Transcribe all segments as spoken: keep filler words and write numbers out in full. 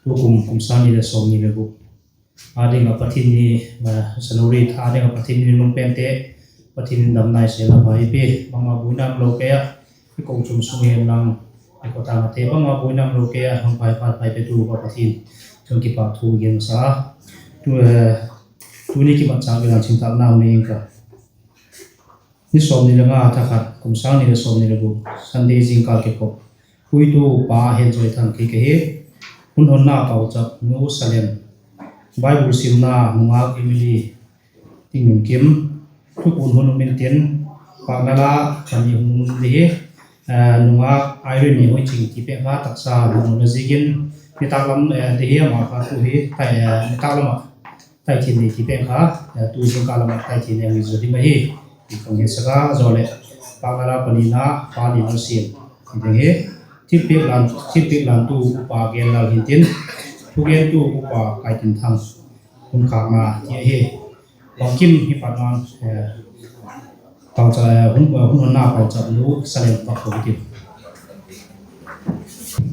Tukum kum sâng ni leh sawmni leh guk â ding ah Pathian ni, January tha â ding ah Pathian ni lungpente, Pathian in damna i se la pai pi, bangma buaina umlo kei ah, i kochuam sung hi'n lang, i khawtâng ate bangma buaina umlo kei ah, hung pai phat pai petu pa Pathian chung kipakthu gen sa. Tuni kimatchâk in lang chingthâkna nei ing ka. Ni sawmni leh nga, tha khat, kum sâng ni leh sawmni leh guk, Sunday zingkâl kikhop. Puitu pa Henjoy Thangkhing ka hi. Hun honna pauchap, Nu Salem. Bible simna, nungâk Emily Tingminkim. Thupuan hun um intin, pâkna la pani hung um di hi. Nungâk Irene Hoiching ti pen kha taksa hung umna ziakin, nitâk lam di hi ama kha tu hi, nitâk lam ah tai thei nei ti pen kha, tu zingkâl lam ah tai thei nei hi zaw ding ahi, ti ka hung he sak a, zaw leh pâkna la panina, pa Limnusiam, ti ding hi, thilpiak lântu Upa Genlal hintin, thugentu Upa Kaitinthang, hun khâkna ti ahi. Bangkim hi pat nan, hun honna pauchap Nu Salem pat ko hitiu.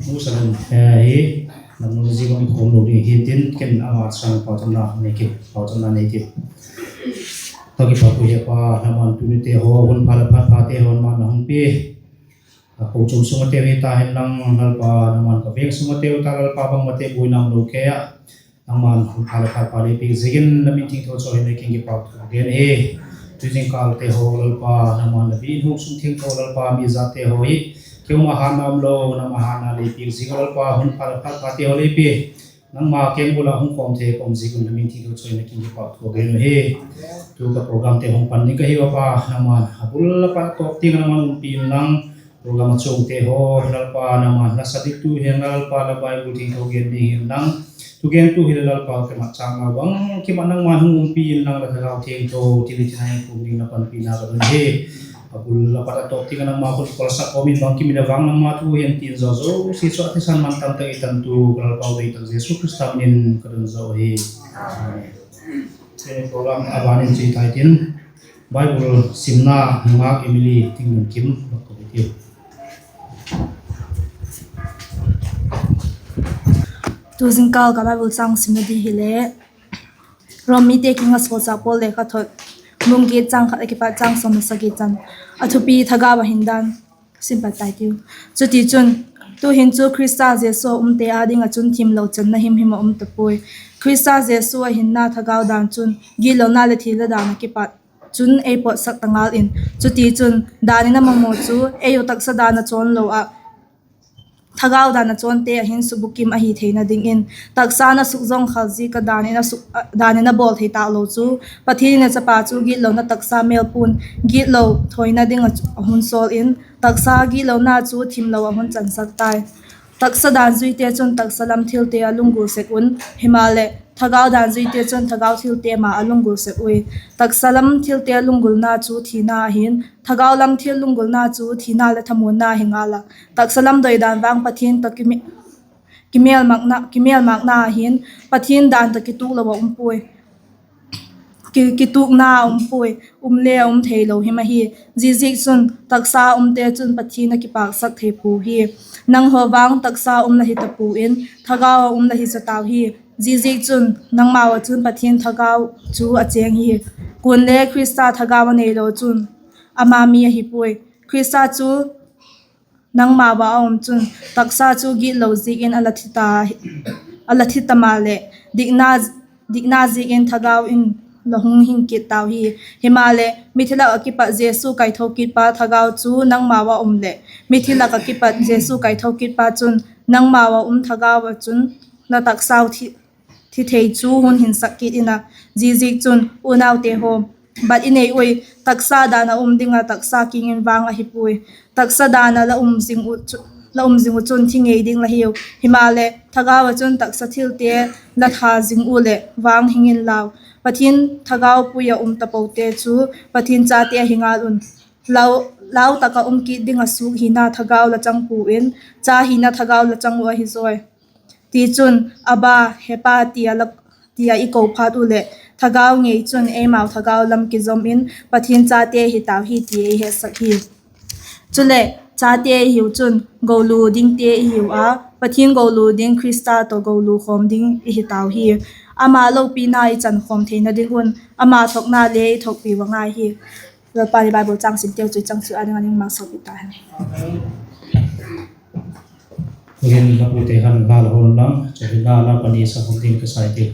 Nu Salem hi, namnung zia bang khawm lo ding hintin, ken ama sâng pauchapna nei kit, pauchapna nei kit. Ka kipak u hi pa, nangma'n tunite haw, hun pha leh phat phate haw nangma'n na hung pia. Ka kochuam sung ate hi ta hen lang, Lalpa, nangma'n ka veng sung ate u ta Lalpa, bangmate buaina umlo kei ah, nangma'n hun pha leh phat pha lei piak ziakin, na min thiangtho chawi in le kin kipakthu gen hi. Tu zingkâlte haw Lalpa, nangma'n na biak in hung sung thiangtho Lalpa, mi zate haw hi, kei um a hâtna umlo, nangma hâtna lei piak ziak a Lalpa, hun pha leh phat phate haw lei pia. Nangma keng bul ah hung khawm thei ka um ziak un na min thiangtho chawi in le kin kipakthu gen uhi. Tu ka programte hung pan ding ka hi a pa, nangma'n a bul a pat a tawp tiang ah nangma'n umpi inlang, program a chuangte haw Lalpa, nangma'n la sa diktu hi'n Lalpa, la Bible thiangtho gen ding hi'n lang, thugentu hileh Lalpa, kimatchâkna bangkim ah nangma'n hung umpi inlang, la Thagau Thiangtho thil i chin a hung tung ding na panpina ka don hi. A bul a pat a tawp tiang ah nangma khut kolsak kawm in bangkim hileh vang nangma thu hi'n tin zaw zosia chu a thisan man tam tak i tantu ka Lalpau doi tak Jesu Khrista min in ka don zaw hi. Program a ban in chi tai tin, Bible simna nungâk Emily Tingminkim bak ko hitiu. Tu zingkâl ka Bible châng simna di hileh, Rom mite kiang ah sawlchâk Paul lekhathot, bung giat châng khat a kipat châng sawm leh sagi chan. A thupi: Thagau a hin dan. Sim pat tai tiu. Chutichun, tu'hin chu Khrista Jesu ah umte â ding ah chun thimlo channa himhim a um ta puai. Khrista Jesu ah hinna thagau dan chun gitlona leh thina dan ah kipat chun ei pawtsak ta ngal in, chutichun dan in a mamaw chu ei uh taksa dan a chawn lo ah, thagau dan a chawnte ah hin subukim ahi theina dingin, taksa in a sukzawngkhal ziak ah dan in a bawl thei tâk lo chu, Pathian in a chapa chu gitlona taksa mêlpua'n gitlo thoina ding ah a hun sawl in, taksa gitlona chu thimlo a hun chansak tai. Taksa dan zuite chun taksa lam thilte a lunggul sek un; himaleh, thagau dan zuite chun thagau thilte ma a lunggul sek ui. Taksa lam thilte lunggulna chu thina ahi'n, thagau lam thil lunggulna chu thina leh thamuanna hi ngal a. Taksa lam doidan vang Pathian tawh kimêlmâkna ahi'n, Pathian dan tawh kituak lo ah um puai. Ki, kituakna a um puai, um le a um theilo him ahi. Ziaziakchun, taksa a umte chun Pathian a kipâksak thei pua hi. Nanghaw vang taksa um la hi ta pua in, thagau a um la hi zaw tau hi. Ziaziakchun, nangmau ah chun Pathian thagau chu a chêng hi. Kuale Khrista thagau a neilo chun, ama mi ahi puai. Khrista chu nangmau ah a um chun, taksa chu gitlo ziakin a la thi ta maleh, dikna ziakin thagau in la hung hing kit tau hi. Himaleh, mithi lak ah kipat Jesu kaitho kitpa thagau chu nangmau ah um leh, mithi lak ah kipat Jesu kaitho kitpa chun nangmau ah um thagau ah chun la taksau thi thei chu hun hinsak kit in a. Ziaziakchun, unaute haw, bat i nei ui, taksa dan a um ding ah taksa kiang in vang ahi puai. Taksa dan ah la um zing uh chun thi ngei ding la hiu; himaleh, thagau ah chun taksa thilte la tha zing ua leh vang hing inlau. Pathian thagau pui ah um tapote chu Pathian chate ahi ngal un. Lau tak ah um kit ding ah suak hina thagau la chang pua in, cha hina thagau la chang uh ahi zawi. Tichun, Abba, Hepa, ti a i ko phat uh leh, thagau ngei chun eimau thagau lam kizom in Pathian chate hi tau hi ti ei hetsak hi. Chuleh, chate i hiu chun, golu dingte i hiu a, Pathian golu ding Khrista tawh golu khawm ding i hi tau hi. Ama lopina i chan khawm theina ding un ama thokna le i thokpi ua ngai hi. Lalpa, i Bible châng simteu chu i chang chu a ding a ding malsawmpi ta hen. Tu'hin la pute khan la la hon lang, chawhina la pani sa hon ding ka sai ti.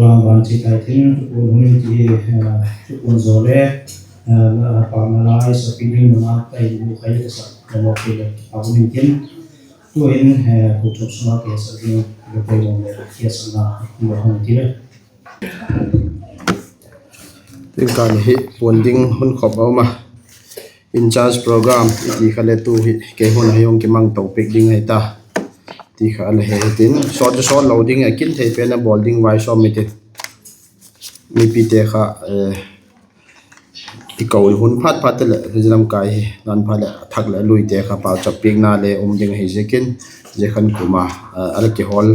Program ban chi tai tin, thupuan hun in ti, eh, thupuan zaw le, eh, pâkna lai sapi ding nuna kai lu khai le sa, na mawk ti le, a hun in tin, tu'hin, eh, kochuam sung a kihetsak ding, le poimaw le, kihetsak na, a hun ti le. Tin ka ni hi puan ding hun khop a um a. In charge program i ti kha le tu hi kei hun a hi hung kimang to piak ding ahi ta. Ti kha a la he tin, sawt chu sawt lo ding a, kin thei pen a bawl ding vai sawm i ti. Mipite kha, eh, i ko hun phat phat te leh, hi lamkai hi, dan phat leh, a thak leh, a luite kha pauchap piakna le um ding ahi ziakin, zia khan kum a, eh, a la kihawl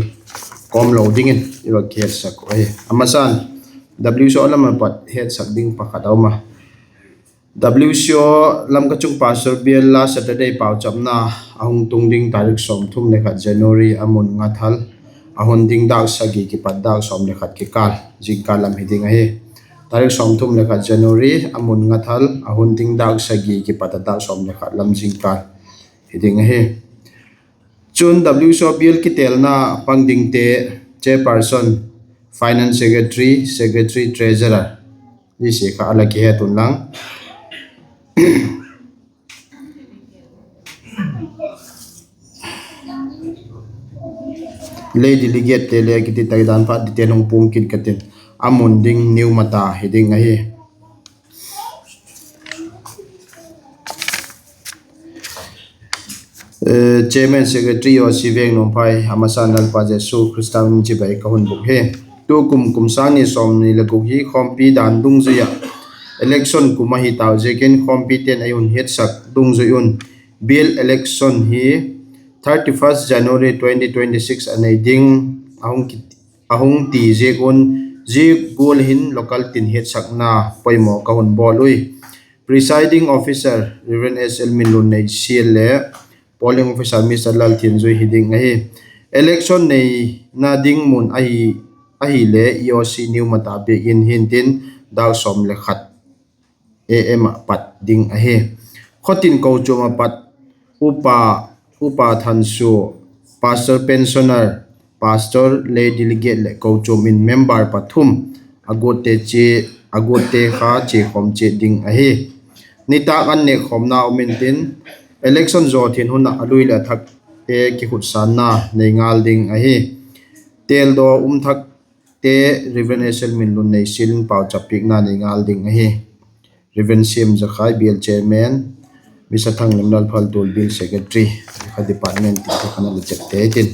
kawm lo dingin, i va kihetsak uh ahi. A masan, W C O lam a pat hetsak ding pakhat a um a. W C O Lamka Chung Pastor bial last Saturday pauchapna a hung tung ding tarik sawmthum le khat January a mun nga thal, a hun ding dâk sagi kipat dâk sawm le khat kikâl, zingkâl lam hi ding ahi. Tarik sawmthum le khat January a mun nga thal, a hun ding dâk sagi kipat a dâk sawm le khat lam zingkâl hi ding ahi. Chun W C O bial kitelna pang dingte, chairperson, finance secretary, secretary, treasurer, zia kha a la kihet un lang. Lei delegatete le kiti tak dan phat detail hung puang kit ka tin, a mun ding New Mata hi ding ahi. Eh, chairman, secretary, O C Veng Nuamphai, a masan Lalpa Jesu Khrista min chibai ka hun bûk hi. Tukum kum sâng ni sawmni le guk hi khawmpi dan dungzui ah election kum ahi tau ziakin khawmpite'n ei hun hetsak dungzui un bial election hi thirty first January twenty twenty six a nei ding a hung ti ziak un, zia gual hin local tin hetsakna poimaw ka hun bawl ui. Presiding Officer Reverend S L Minlun Neisial le Polling Officer Mister Lalthianzui hi ding ahi. Election neina ding mun ahile E O C New Mata biakin hintin, dâk sawm le khat A M ah pat ding ahi. Khawtin kochuam ah pat Upa, Upa Thansua, Pastor Pensioner, Pastor, Lay Delegate leh kochuam in member pathum a guatte kha chiakhawm chiat ding ahi. Nitâk an nêkkhawmna um intin, election zaw thiang hun ah a lui leh a thakte kikhutsânna nei ngal ding ahi. Têldaw um thakte Reverend S L Minlun Neisial in pauchap piakna nei ngal ding ahi. Reverend Siam Zakhai, bial chairman, Mister Thanglem Lalphaltual, bial secretary, kha department ti kha na la chepte tin.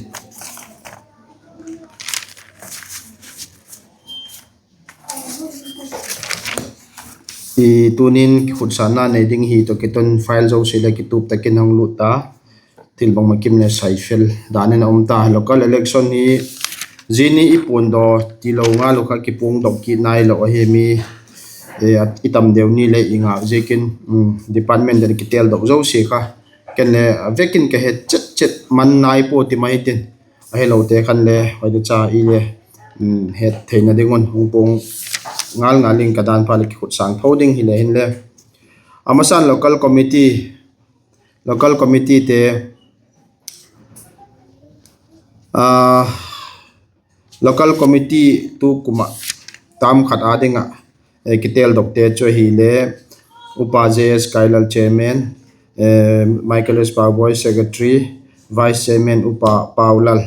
I tunin kikhutsânna nei ding hi tawh kiton file zosia le kitup tak in hung lut ta. Thil bangma kim le saifel dan in a um ta. Local election hi zia ni i puandaw tilo ngal uh kha kipuangdok kit nailo ahi mi, i tam deu ni le i ngâk ziakin, department den kitêldok zosia kha ken le a vek in ka het chet chet man nai pua ti mai tin, ahilote khan le hoite cha i le het theina ding un hung puang ngal ngal in ka dan pha leh kikhutsâng tho ding hile hinle, a masan local committee, local committeete, local committee tukum ah tam khat â ding ah kitêldokte chu ahile, Upa J S Kailal, chairman, Michael S Pauboi, secretary, vice chairman Upa Paulal,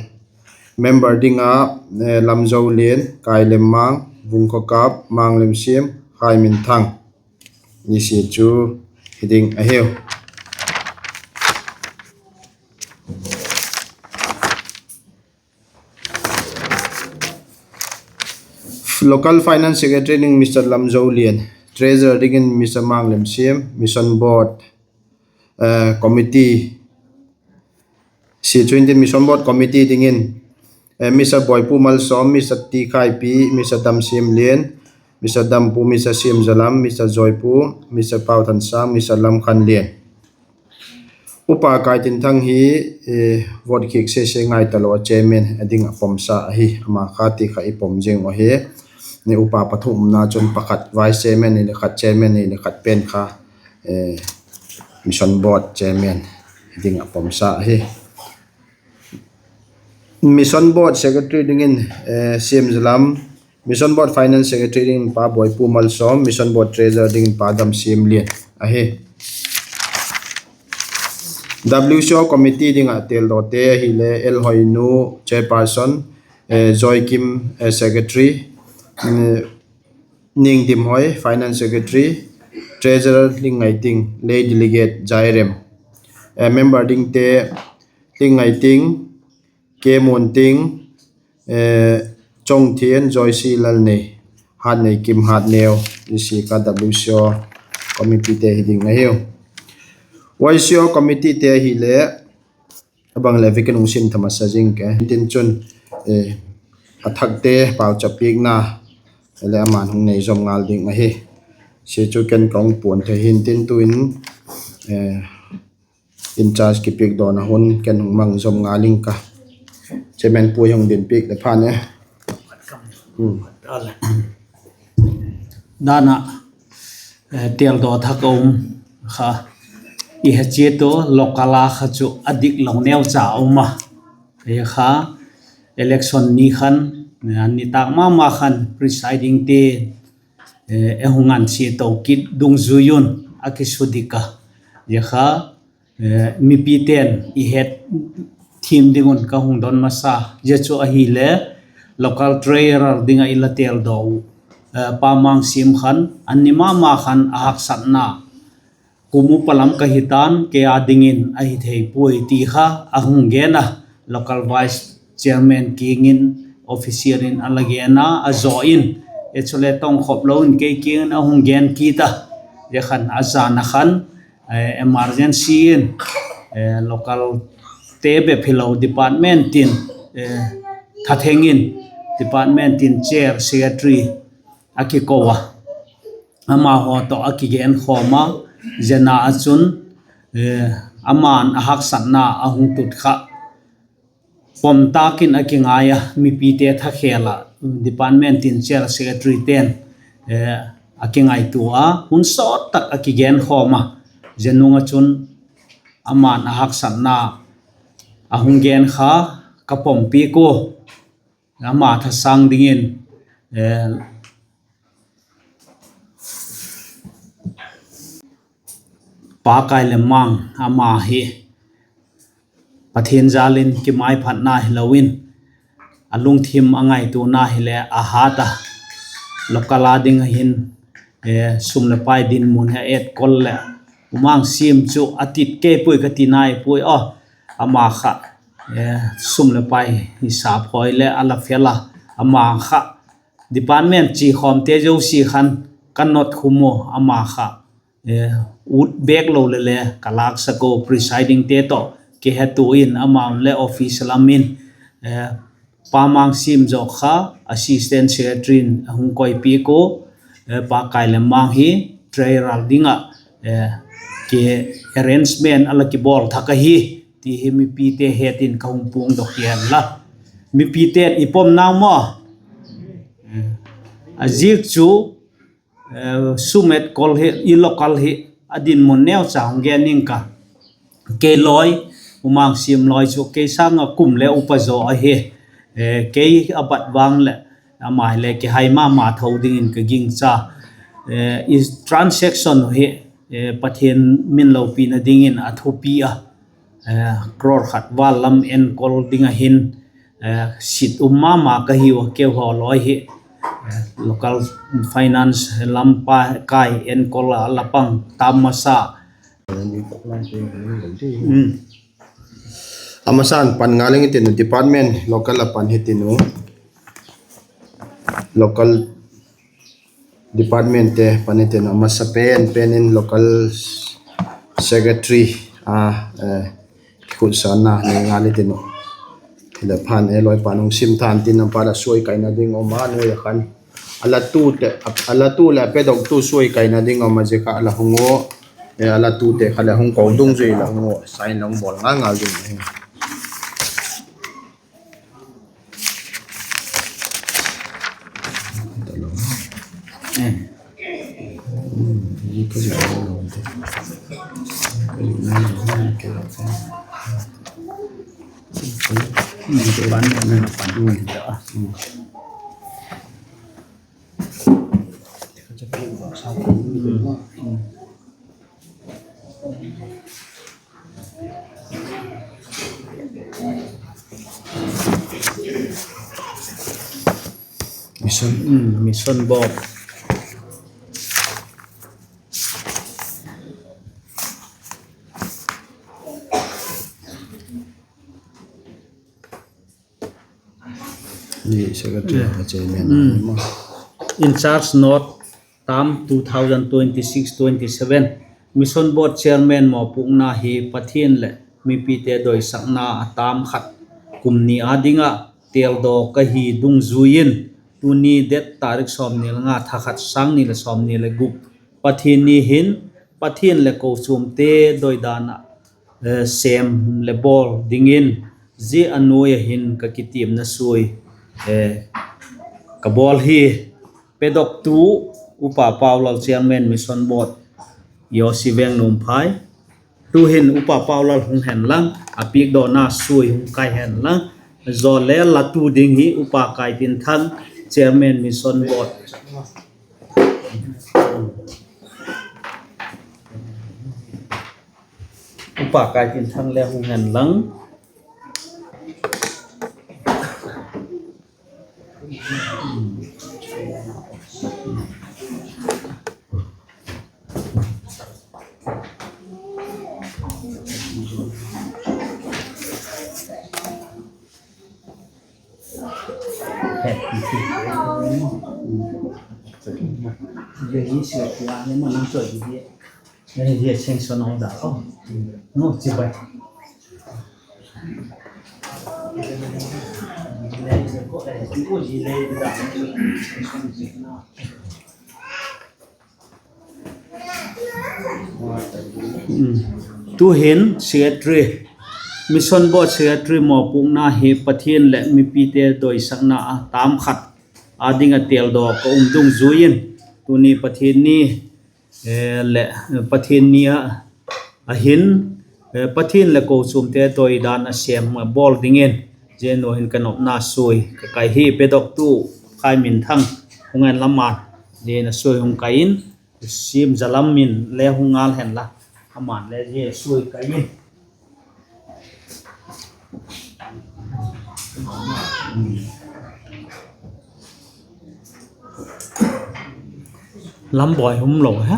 member ding ah Lamzolian, Kailemmang, Vungkhokap, Manglemsiam, Haiminthang, ni si chu hi ding ahiu. Local Finance Secretary ding Mister Lamzolian, Treasurer dingin Mister Manglemsiam, Mission Board Committee, si chu intin Mission Board Committee dingin Mister Boipu Malsawm, Mister T Khaipi, Mister Damsiamlian, Mister Dampu, Mister Siamzalam, Mister Zoipu, Mister Pauthansang, Mister Lamkhanlian. Upa Kaitinthang hi vote khiak sese ngai talo a chairman a ding ah pomsa ahi, ama kha ti kha i pom zing uh ahi. Upa pathum umna chun pakhat vice chairman ni le khat, chairman ni le khat pen kha Mission Board chairman ding ah pomsa ahi. Mission Board Secretary dingin Siamzalam, Mission Board Finance Secretary dingin Pa Boipu Malsawm, Mission Board Treasurer dingin Pa Damsiamlian ahi. W C O committee ding ah teldawte ahile L Hoinu, chairperson, Joykim, secretary, Ningdimhoi, finance secretary, treasurer Lingngaiting, lay delegate Jairem, member dingte Lingngaiting, Kemunting, Chongthian, Joyce Lalnei, Hatneikim, Hatneu, zia kha W C O committeete hi ding ahiu. Y C O committeete ahile a bang le vek in hung sim tha masa zing ke hintin chun, a thakte pauchap piakna le aman hung nei zom ngal ding ahi. Zia chu ken ka hung puan thei hintin tuin in charge kipiak dawn a hun ken hung mang zom ngal ing ka. Chairman pu hung din piak le phan e. Dan ah, teldaw thak a um kha, i he chiat u local a kha chu a dik lo neucha a um a. Hi kha election ni khan, a nitâk ma ma khan presidingte e hung an chia to kit dungzui un a kisudik a. Zia kha mipite'n i het thiam ding un ka hung don masa zia chu ahile local treasurer ding ah i la teldaw uh, Pa Mangsiam khan a ni ma ma khan a haksatna, kum upa lam ka hi ta'n, kei â dingin ahi thei puai ti kha a hung gen a, local vice chairman kiang in official in a la gen a, a zaw in, e chule tongkhop lo in kei kiang in a hung gen kit a, zia khan a zan a khan emergency in localte bep hilo department tin, thatheng in department tin chair secretary a kiko a, amahaw tawh a kigenkhawm a, zia na ah chun ama'n a haksatna a hung tut kha pom tâk in a kingai a, mipite thakhel ah department tin chair secretaryte'n a kingaitua a, hun sawt tak a kigenkhawm a, zia nung ah chun ama'n a haksatna a hung gen kha ka pom piak ua, ama thasâng dingin Pa Kailemang ama hi Pathian jâl in kimaiphatna hilo in a lungthim a ngaituana hile a hat a, local a ding ah hin sum leh pai dinmun hi a etkol leh, U Mangsiam chu a tit kei puai ka ti nai puai aw, ama kha sum leh pai hisap hawi leh a la fel a, ama kha department chiakhawmte zosia khan ka notkhum u, ama kha ut bêk lo le le ka lâksak u, presidingte tawh kihetua in ama'n le office lam in Pa Mangsiam zaw kha assistant secretary in a hung koipiak u, Pa Kailemang hi treasurer ding ah arrangement a la kibawl thak ahi ti hi mipite het in ka hung puangdok hial la. Mipite'n i pom nau maw? A ziak chu sum etkol hi i local hi a dinmun neucha hung gen ning ka. Kei lawi, U Mangsiam lawi chu kei sâng ah kum le upa zaw ahi. Kei a bat vang leh ama hile kihai ma ma tho dingin ka gingcha. I transaction hi Pathian min lopina dingin a thupi a, crore khat val lam enkol ding ah hin sit um ma ma ka hiu a, keihaw lawi hi local finance lam pa kai enkol a la pang tam masa. A masa'n pan ngal ing i tin u, department local a pan hi tin u, local departmentte pan i tin u, a masa pen pen in local secretary a kikhutsakna nei ngal i tin u. Hileh phan e lawi pan hung sim than tin, a pat a suai kaina ding um a, nuai a khan a latu leh a pedoktu suai kaina ding um a, zia kha la hung u, a latute kha le hung ko dungzui la hung u, sign la hung bawl ngal ngal ding ahi. Mission, um, mission board. Ni secretary, chairman. In charge note, term two thousand twenty-six twenty-seven. Mission board chairman mawpuakna hi Pathian leh mipite doisakna a term khat kum ni â ding ah têldaw ka hi dungzui in, tuni date tarik sawmni le nga, tha khat, sâng ni leh sawmni leh gup, Pathian ni hin, Pathian leh kochuamte doidan ah, eh, sêm leh bawl dingin, zia a nuai ah hin ka kitiamna suai, eh, ka bawl hi. Pedoktu, Upa Paulal, Chairman, Mission Board, Yosi Vengnuamphai. Tu'hin Upa Paulal hung hen lang, a piakdawna suai hung kai hen lang. Zawle latu ding hi Upa Kaitinthang, Chairman, Mission Board. Upa Kaitinthang le hung hen lang. Tu'hin secretary, Mission Board secretary mawpuakna hi Pathian leh mipite doisakna a term khat â ding ah têldaw ka um dungzui in, tuni Pathian ni, eh, leh, eh, Pathian ni ah, a hin, eh, Pathian leh kochuamte doidan a sêm bawl dingin, zia nuai hin ka nopna suai ka kai hi. Pedoktu Khaiminthang hung hen lang, aman zia nuai suai hung kai in, Siamzalam in le hung ngal hen la, aman le zia suai kai in. Lambawi um lo he.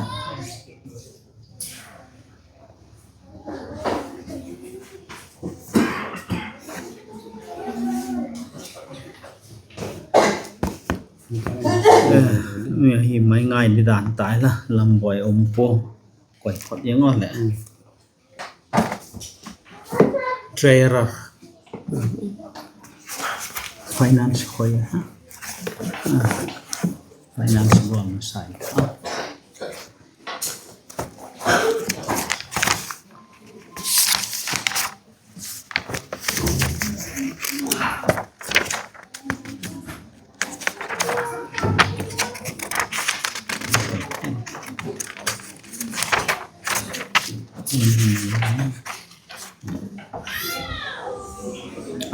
Eh, hi mai ngai ni dan tai la, Lambawi um pua. Koi phot ding aw leh. Treasurer. Finance khoi a. Finance bang sai.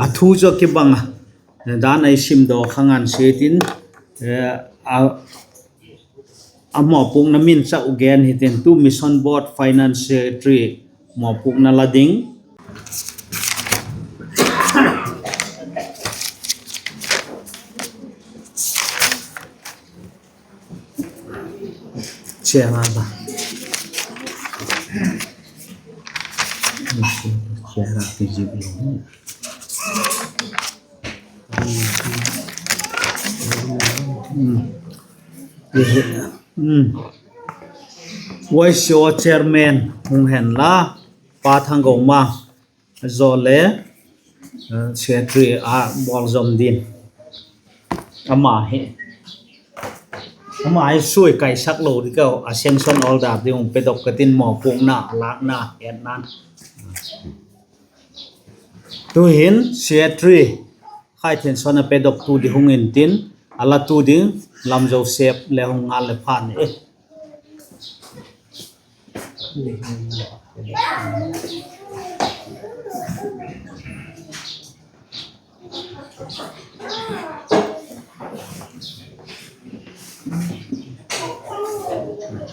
A thu chu kibang a, dan ei simdaw kha ngan siat in, a mawpuakna min chau gen hitin, tu Mission Board Finance Secretary mawpuakna la ding. YCO chairman hung hen la, Pa Thanggoma, zaw le, secretary a bawl zom din. Ama hi, ama hi suai kaisak lo di kau, a sanction order ding hung pedok ka tin, mawpuakna lâkna hetna'n. Tu'hin secretary Khaithianson a pedoktu di hung intin, a latu ding Lam Joseph le hung ngal le phan e.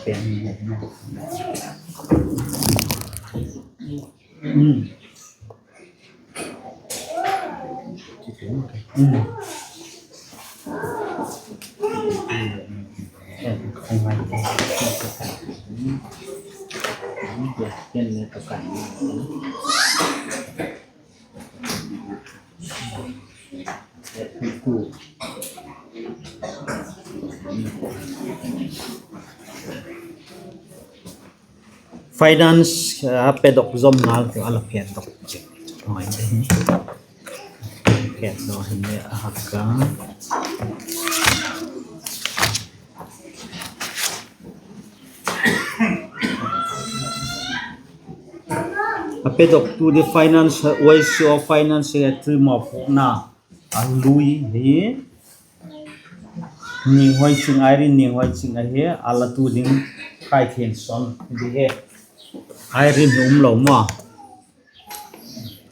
pen ni na. Hmm. Finance, eh, a pedok zom ngal tu a la phetdok. Hoi de. Phetdok hin le a hak a. A pedok tu di finance, Y C O finance secretary mawpuakna a lui hi. Nianghoiching, Irene Nianghoiching ahi, a la tu ding Khaithianson di hi. Irene hi um lo maw.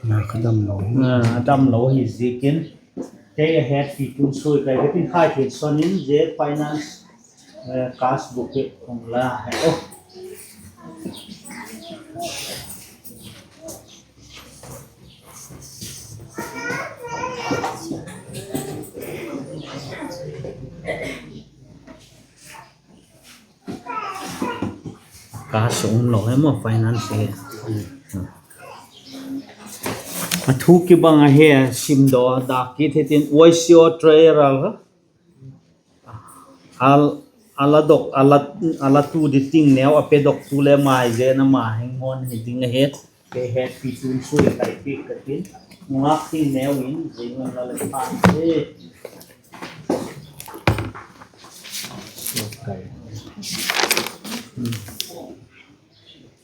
A dam lo hi ziakin, kei a hetpi tun sui kai ka tin Khaithianson in zia finance, eh, case book hi hung la he o. Ka sung lo he maw finance hi. A thu kibang ahi, simdaw dak kit hitin Y C O treasurer a la dok, a la, a la tu di ting neu a pedok tu le mai zen ama heng hon hi ding ahi. Kei hetpi tun sui kai piak ka tin. Nungak ting neu in zing la le phan e.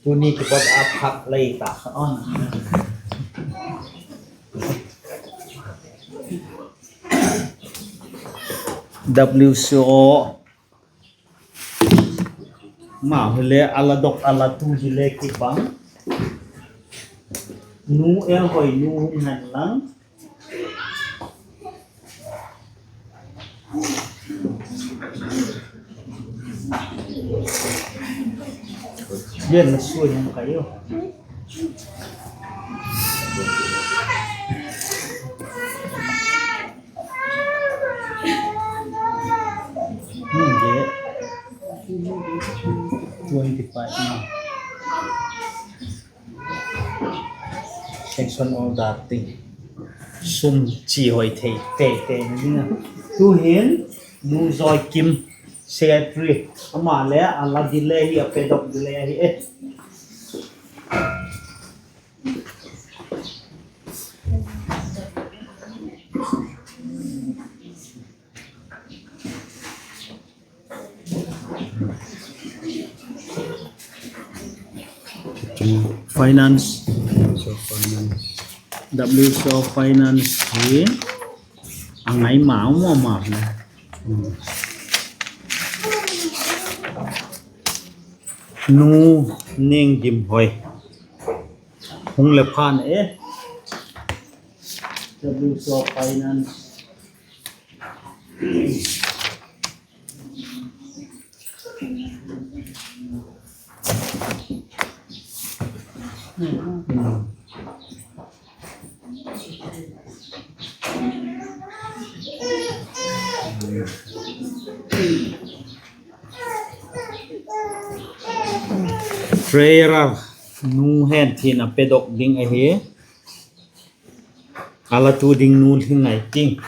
Tuni kipat a thak lei ta kha on. W C O mau hile a la dok a la tu hile kibang. Nu el hoi nu hun hen lang. Yen na sui hen ka yo. Hmm, ye. Twenty five na. Sanction order ti. Sum chi hoi thei, thei, thei na ding a. Tuhin, Nu Zoikim, secretary. Ama le, a la delay hi, a pedok delay hi e. Finance, W C O finance hi a ngai ma ma ma le. Nu Nengdim hoi. Hung le phan e. W C O finance. Treasurer nu hen tin a pedok ding ahi. A la tu ding nu hi ngai ting.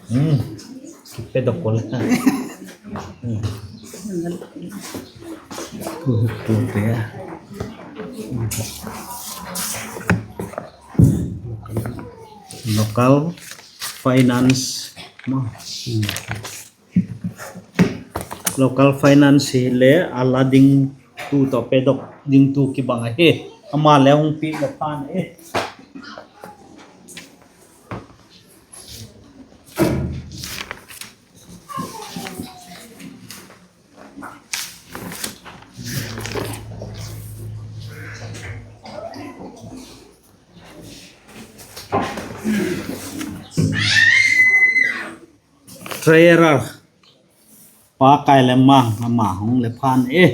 Hmm. Kipe dok ko le ta. Hmm. Ku, ku pe a. Local finance ma. Hmm. Local finance hile a la ding tu tawh pedok ding tu kibang ahi. Ama le hung piak le phan e. Treasurer pa Kailemmang, ama hung le phan e.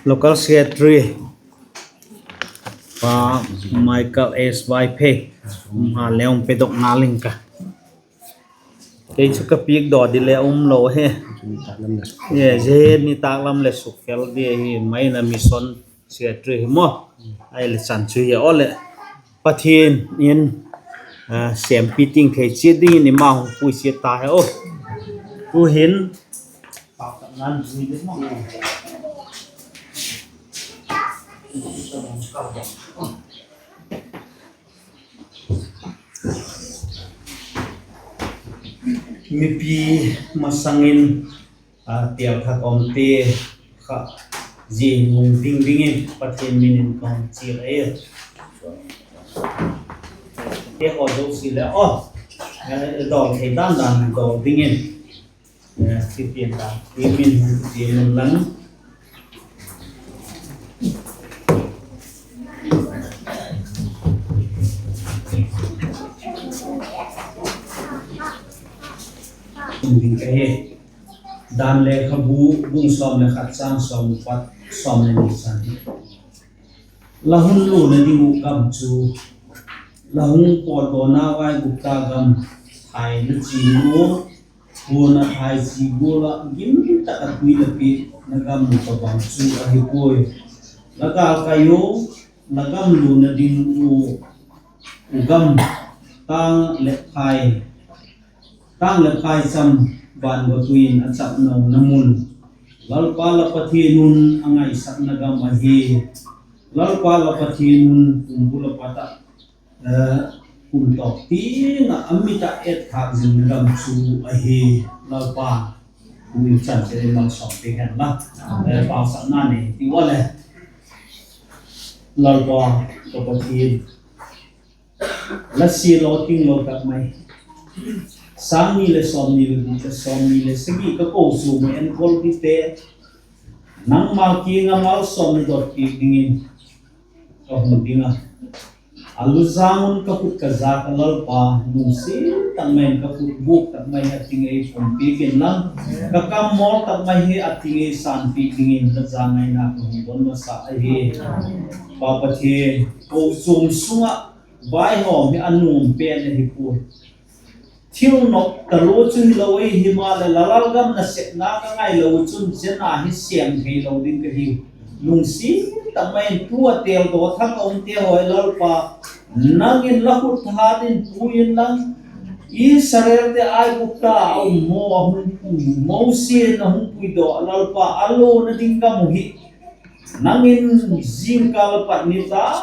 Local Secretary pa Michael S Vaiphei, um, ha le hung pedok ngal ing ka. Kei chu ka piak daw di le um lo hi. Zia hi nitâk lam leh sukfel di ahi mai na, Mission Secretary hi maw. Ahileh chan chu hia aw leh, Pathian in sêmpi ting thei chiat dingin i ma hung pui chiat ta hen aw. Tu'hin mipi masang in, a, têl thak umte kha zia hung ding dingin Pathian min in ka hung chial ahi. Te haw zosia le aw, dawl thei dan dan dawl dingin, ti pian dan ti min hung chial un lang. Ding ka hi. Dan Lekhabu bung sawm leh khat châng sawm pat sawm leh ni chan hi. La hun luna ding uh gam chu, la hung pawtdawna Aigupta gam thai na chin ua, huan a thai chi gual ah gim tak a tui la piakna gam uh tawhbang chu ahi puai. La gâlkai u, la gam luna ding uh, u gam, tâng leh phai, tâng leh phaicham, van gotui in a chapnona mun, Lalpa la Pathian un a ngaisakna gam ahi. Lalpa la Pathian un kum bul a pat ah, kum tawp tiang ah a mit ah etthâk zingna gam chu ahi. Lalpa, tu in chan chiat in malsawm piak hen la, pauchapna nei ti ua leh, Lalpa ka Pathian, la sia law tinglo tak mai, sâng ni leh sawmni leh guk leh sawmni leh sagi ka kochuam ah enkol dingte, nangma kiang ah malsawmna dot piak dingin ka hung ding a. A luzâng un ka khut ka zâk a Lalpa, lungsiat tak mai in ka khut bûk tak mai a ting ei pumpiak inla, ka kam mawl tak mai hi a ting ei sânpiak dingin la zangaina ka hung don masa ahi. Pa Pathian, kochuam sung ah vaihawm hi a nuam pen ahi puai. Thil nop talua chu hilo ei himaleh, la lalgam nasepna ka ngailo chun zia na hi sêm theilo ding ka hiu. Lungsiat tak mai in tu a têldaw thak a umte haw hi Lalpa, nang in la khut tha in pui inla, Israelte Aigupta a um maw a hung, Mosi in a hung puidaw Lalpa, a lona ding gam uh hi nang in zingkâl a pat nitâk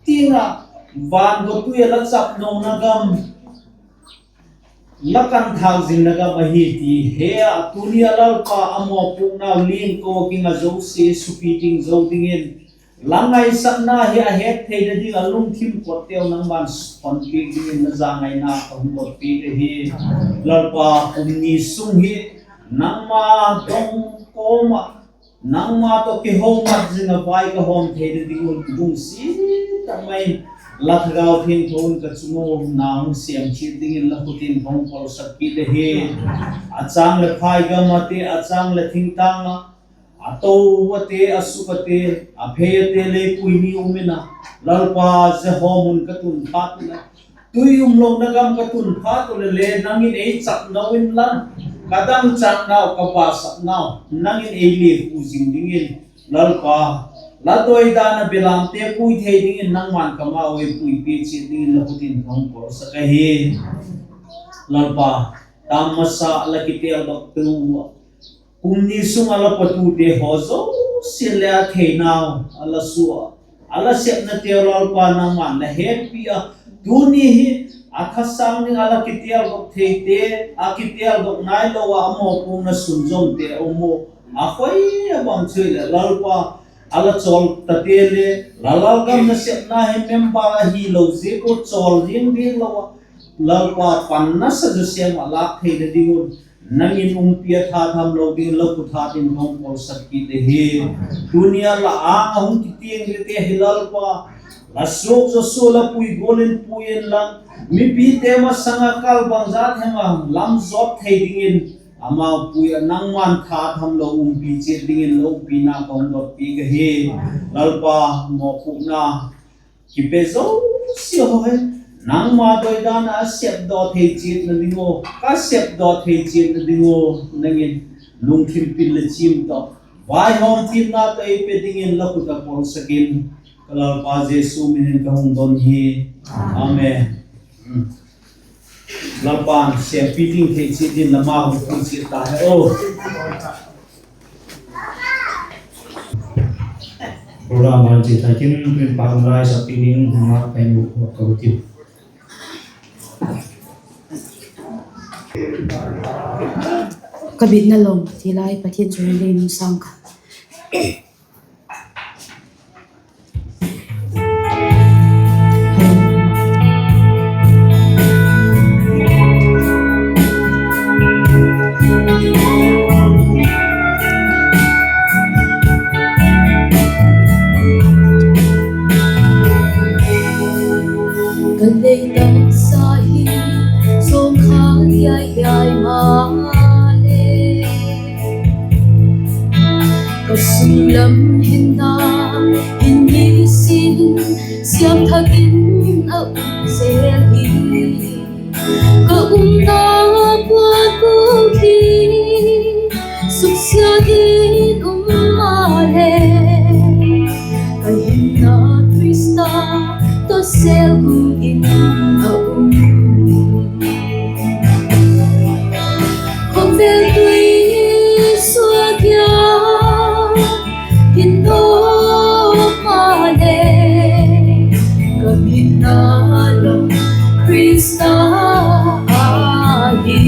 tiang ah van gotui ah la chapnona gam la kanthâk zingna gam ahi ti he a, tuni a Lalpa a mawpuaknau liangko ging a zosia supi ting zo dingin, la ngaisakna hi a het theina ding a lungthim kotteu nangma'n honpiak dingin la zangaina ka hung dot piak ahi. Lalpa, kum ni sung hi nangma dong kawm ah, nangma tawh kihomat zing a vai ka hawm theina ding un lungsiat tak mai in la Thagau Thiangtho in ka chung ua na hung sêm chiat dingin la khut in ka hung kolsak kit ahi. A châng leh phai gam ate, a châng leh thingtâng ah, a to ate, a suk ate, a phei ate, leipui ni um in a, Lalpa, zia hawm un ka tun phat u leh, tui umlona gam ka tun phat u leh le nang in ei chapno inla, ka dangchâknau, ka basapnau nang in ei liakhu zing dingin, Lalpa, la doidan a belamte pui thei dingin nangma'n kamau ei puipi chiat dingin la khut in ka hung kolsak ahi. Lalpa, tam masa la kiteldoktu a, kum ni sung a la patute haw zosia'n le a theinau a la sua, a la sepnateu Lalpa nangma'n la hepi a, tuni hi a thasâng ding a la kiteldok theite, a kiteldok nailo ah a mawpuakna sunzawmte um u, a khoi a bang chu hileh Lalpa, a la chawl tate le, la lalgam nasepna hi member ahilo ziak ua chawl ziang ding lo a, Lalpa panna sa zaw sêm ah lâk theina ding un, nang in umpi a tha tham lo dingin la khut hat in ka hung pawlsak kit ahi. Tuni a la âng a hung kitiang lete hi Lalpa, la suak zaw sua la pui gual in pui inla, mipite masang a kal bangzat hem a lam zawt thei dingin, amau pui ah nangma'n tha tham lo umpi chiat dingin la umpina ka hung dot piak ahi. Lalpa, mawpuakna kipe zosia haw hi nangma doidan a a sepdaw thei chiatna ding ua, ka sepdaw thei chiatna ding ua, nang in lungthim pil leh chiam tawh, vaihawmpiakna tawh ei pe dingin la khut ah pawlsak in, ka Lalpa Jesu min in ka hung don hi. Amen. Lalpa'n sêmpi ding thei chiat in la ma hung pui chiat ta hen aw. Program ban chia takin, tuin pa hung rai sak dingin hung mat pen u ka hung ti. Ka bitna lawm ti lai Pathian chu le nung sâng ka. Ka lei taksa hi zawngkhal hiai hiai maleh, ka sunglam hinna hin nisin siam thak in a um zel hi. Ka umna puan pum hi suksia in um maleh, ka hinna Khrista tawh sel gu in a um. Khawvel tui suak hia hin tawk maleh, ka mitna lawng Khrista ahi.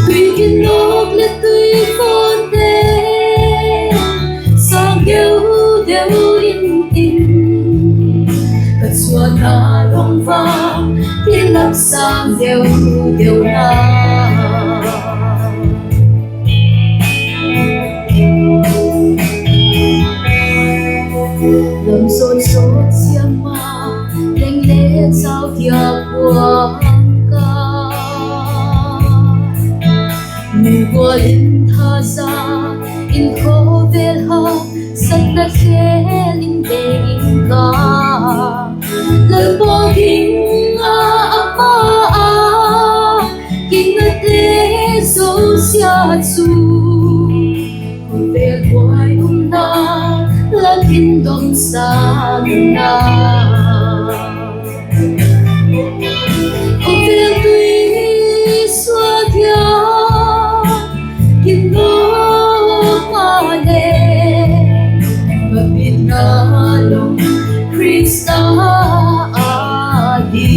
Tui kin nawk leh tui fawnte sâng deu deu intin, ka chuanna lawng vang kilâk sâng deu deu na. Lam sawt sawt siam ma leng le chau dia puang ka, mi gual in tha sa in khawvel ha satna khel in be in ka. Lalpa ging a, a ma a, ging a te zosia chu, khawvel buai umna lak in dom sa na. Khawvel tui suak hia hin tawk maleh, ka mitna lawng Khrista ahi.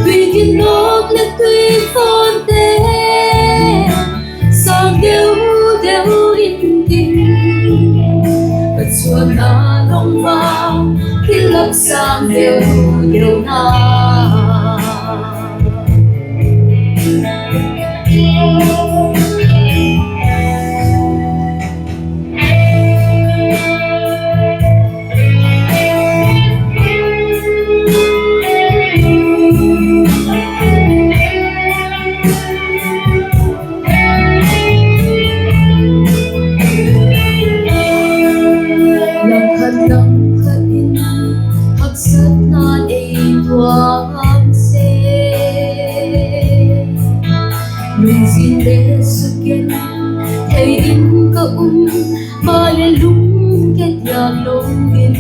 Tui kin nawk leh tui fawnte sâng deu deu intin, ka chuanna lawng vang kilâk sâng deu deu na. Lam khat lam khat in haksatna ei tuam se, lungzin le sukgen thei in ka um, maleh lungke diak lo in,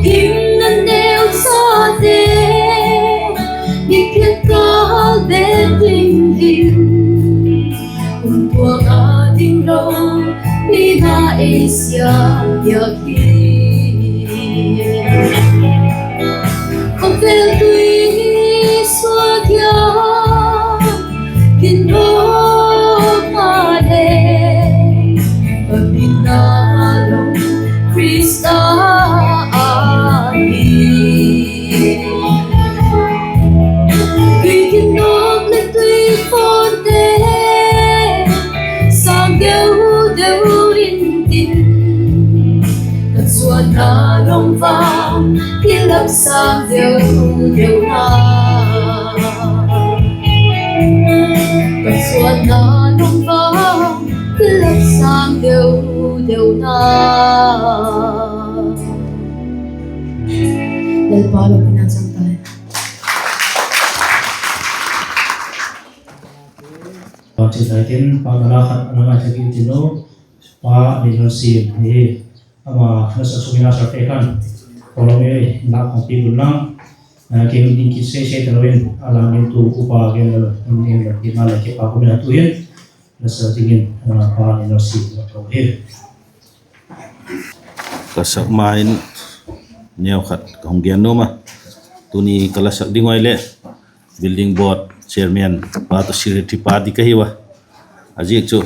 Himna neu chate, mi kikâl be ding hin, kumtuang a ding lo, mi na ei siam piak hi. Khawvel tui suak hia, kin lo ma le, ka bitna lo Khrista ahi. Tui kin nop leh tui pawtte, sâng deu deu intin, ka chuanna nung vang kilâk sâng deu deu na. Ka chuanna nung vang kilâk sâng deu deu na. Lalpa lopina chang ta hen. Pau chi tai tin, pau la khat la ngai thak intin u, Pa Lilhasiam hi, ama nasa sung in a sa te khan, pau la ngai la khat pi gun lang, a, kei ding kit sei sei ta lo in, a la min tu upa gen la, in in la, in a la kipak um in a tu in, nasa dingin, a, Pa Lilhasiam la ko hi. Ka sak ma in neu khat ka hung gen nuam a. Tuni ka la sak ding uh ahileh Building Board Chairman pa tawh Secretary pa ding ka hiu a. A ziak chu,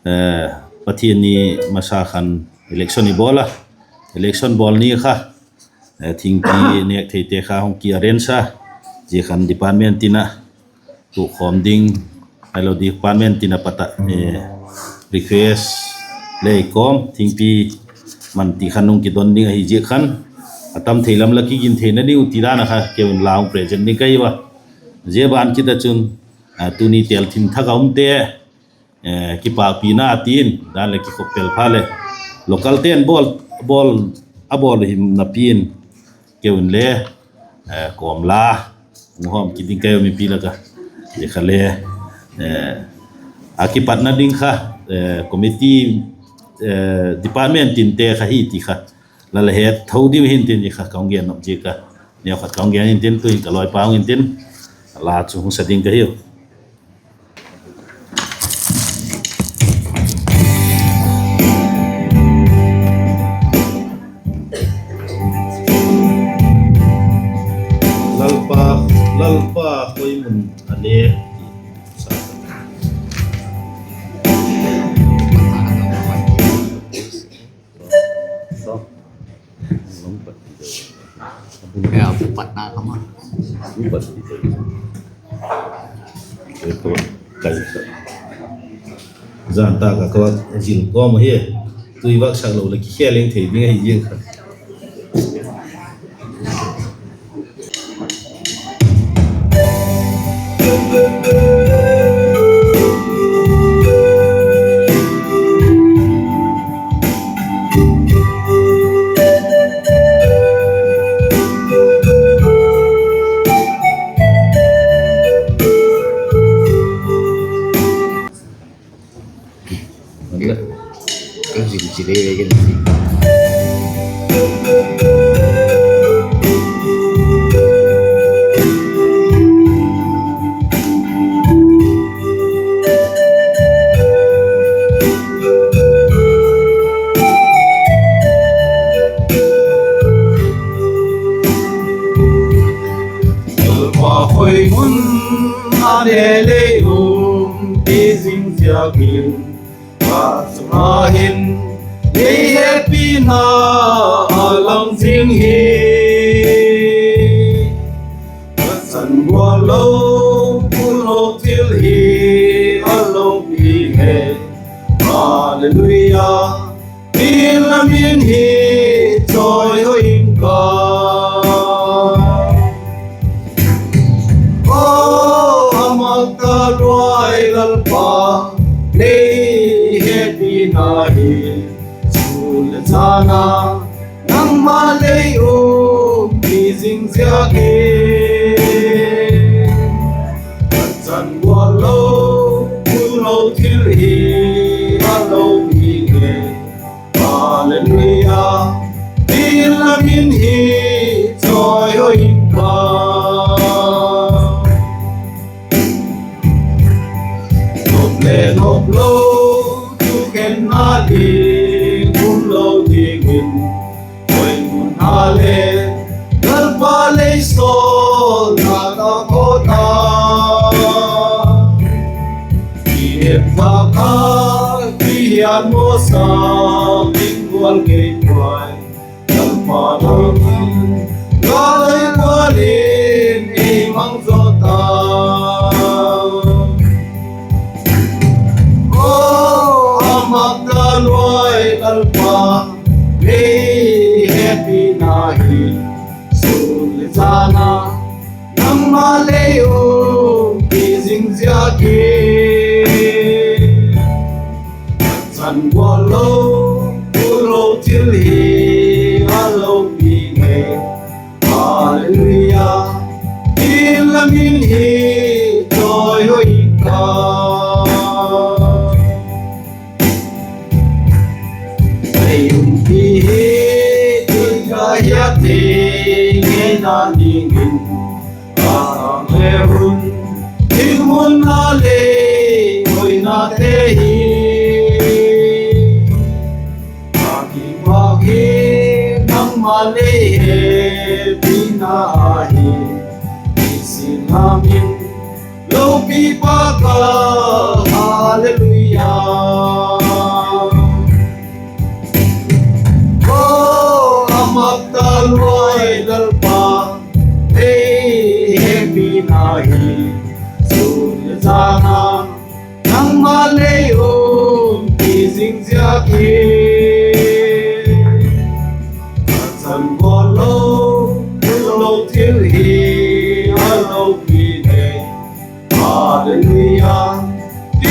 eh, Pathian ni masa khan election i bawl a. Election bawl ni kha, eh, thingpi nêk theite kha hung ki arrange a. Zia khan department tin a tukhawm ding, ahilo department tin a pat a, eh, request lei kawm, thingpi man ti khan hung kidon ding ahi ziak khan, a tam thei lam la kigin theina ding uh ti dan a kha keu in la hung present ding ka hiu a. Zia ban kit a chun, a, tuni tel thim thak a umte, eh, kipakpina tin dan leh kikhop pel pha leh local ten bawl, bawl, a bawl him napi in keu in le, eh, kawm la hung hawm kit ding ka hiu mipi lak a. Zia kha le, eh, a kipatna ding kha, eh, committee, eh, department tinte kha hi ti kha la la het tho ding hintin, zia kha ka hung gen nop ziak a. Neu khat ka hung gen intin, tu'hin ka lawipa hung intin, la chu hung sa ding ka hiu. Lalpa, Lalpa, koi mun a le. Zan tak a ka zil kawm ahi. Tui vak sak lo leh kikhel ing thei ding ahi ziang kha. Lalpa, koi mun a le lei um pi zing ziakin, ka chunga hin lei hepina a lang zing hi. Ka chan gual lo, pul lo thil hi a lopi he. Halleluia. Tin la min hi chawi ho ing ka. O, a mak ka ruai Lalpa, lei hepina hi, sun le chan a, nangma lei um pi zing ziakin. Ka chan gual lo, pul lo thil hi a lopi he. Halleluia. Tin la min hi Nop le nop lo, thukhenna ding um lo dingin, poimaw na le Lalpa lei sawlna ka khawk a. Ki et vak a, ki hian mawsa ding gual ngei puai. Lalpa dang ka lei gual in ei mang zaw ta. Aw, a mak ta luai Lalpa, lei hepina hi sun le zan a nangma lei umpi zing ziak hi. Chan gual lo, tul lo thil hi a lopi ngei. Hallelujah, i la min hi chawi hoi ta. Lei umpi hi tui ka hiat thei ngeina dingin, a sâng le hun, thingmun a lei hoinate hi. A kipâk hi nangma lei hepina ahi, i sin lam in lopi pa ka, Hallelujah. Aw, a mak ta luai Lalpa, lei hepina hi sun le zan a nangma lei umpi zing ziak hi. A chan gual lo, tul lo thil hi a lopi ngei. Hallelujah,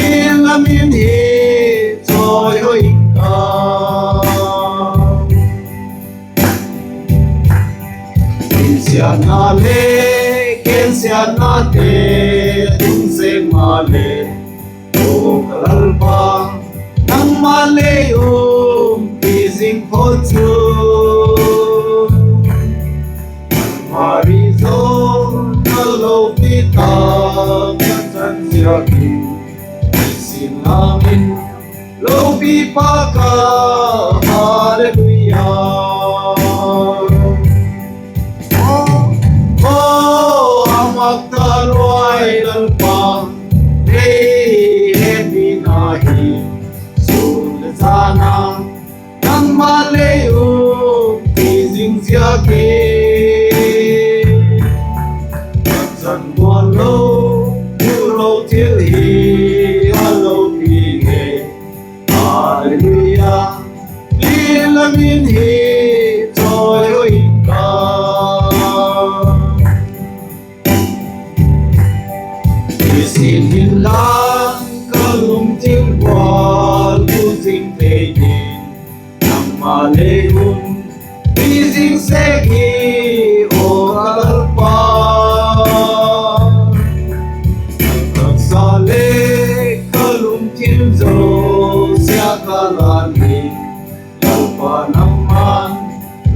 i la min hi chawi hoi ta. Insiatna le gensiatnate tung seng maleh, aw ka Lalpa, nangma lei umpi zing phot chu. Mari zo ka lopi ta, ka chan ziak in, i sin lam in lopi pa ka, Hallelujah. Aw, a mak ta luai Lalpa, lei hepina hi sun le zan a nangma lei umpi zing ziak hi. Chan gual lo, tul lo thil hi a lopi ngei. Hallelujah, i la min hi chawi hoi ta. I sin inla ka lungthim gual tu zing thei ding, nangma lei umpi zing sek hi, aw ka Lalpa. Ka taksa le ka lungthim zosia ka lan hi, Lalpa nangma'n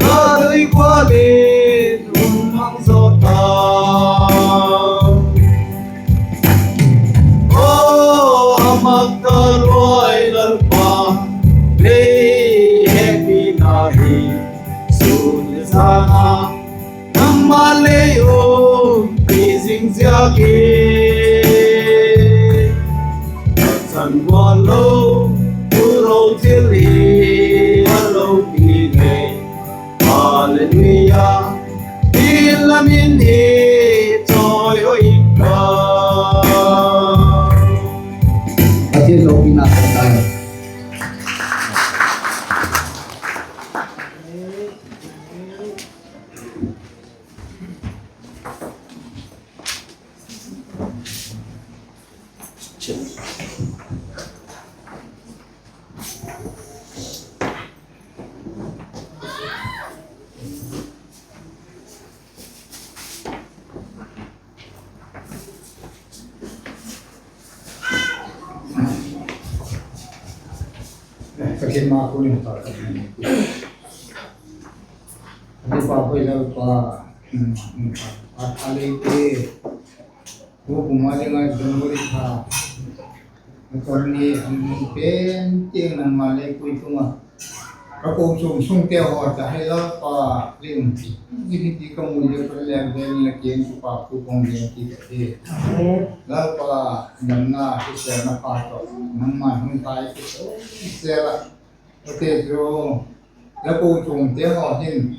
la lei gual in hun mang zaw ta. Aw, a mak ta luai Lalpa, lei hepina hi sun le zan a nangma lei umpi zing ziak hi. Chan gual lo, tul lo thil hi a lopi ngei. Hallelujah, i la min hi chawi hoi ta. Pathian lopina ka tai. Ka khen ma ko ni ta ka ni. Ani pa hoi Lalpa. A, a lei te, tu kum a ding a January tha, a ton ni an hung pen tiang nangma lei pui tung a, ka kochuam sungte haw cha hi Lalpa, lim hi ti ka mu le ka lem vel na kiang chu pa khu kong gen ti ka hi. Lalpa, damna hi sel na pa to, nangma hung tai ki so sel a, ate chu, la kochuamte haw hin,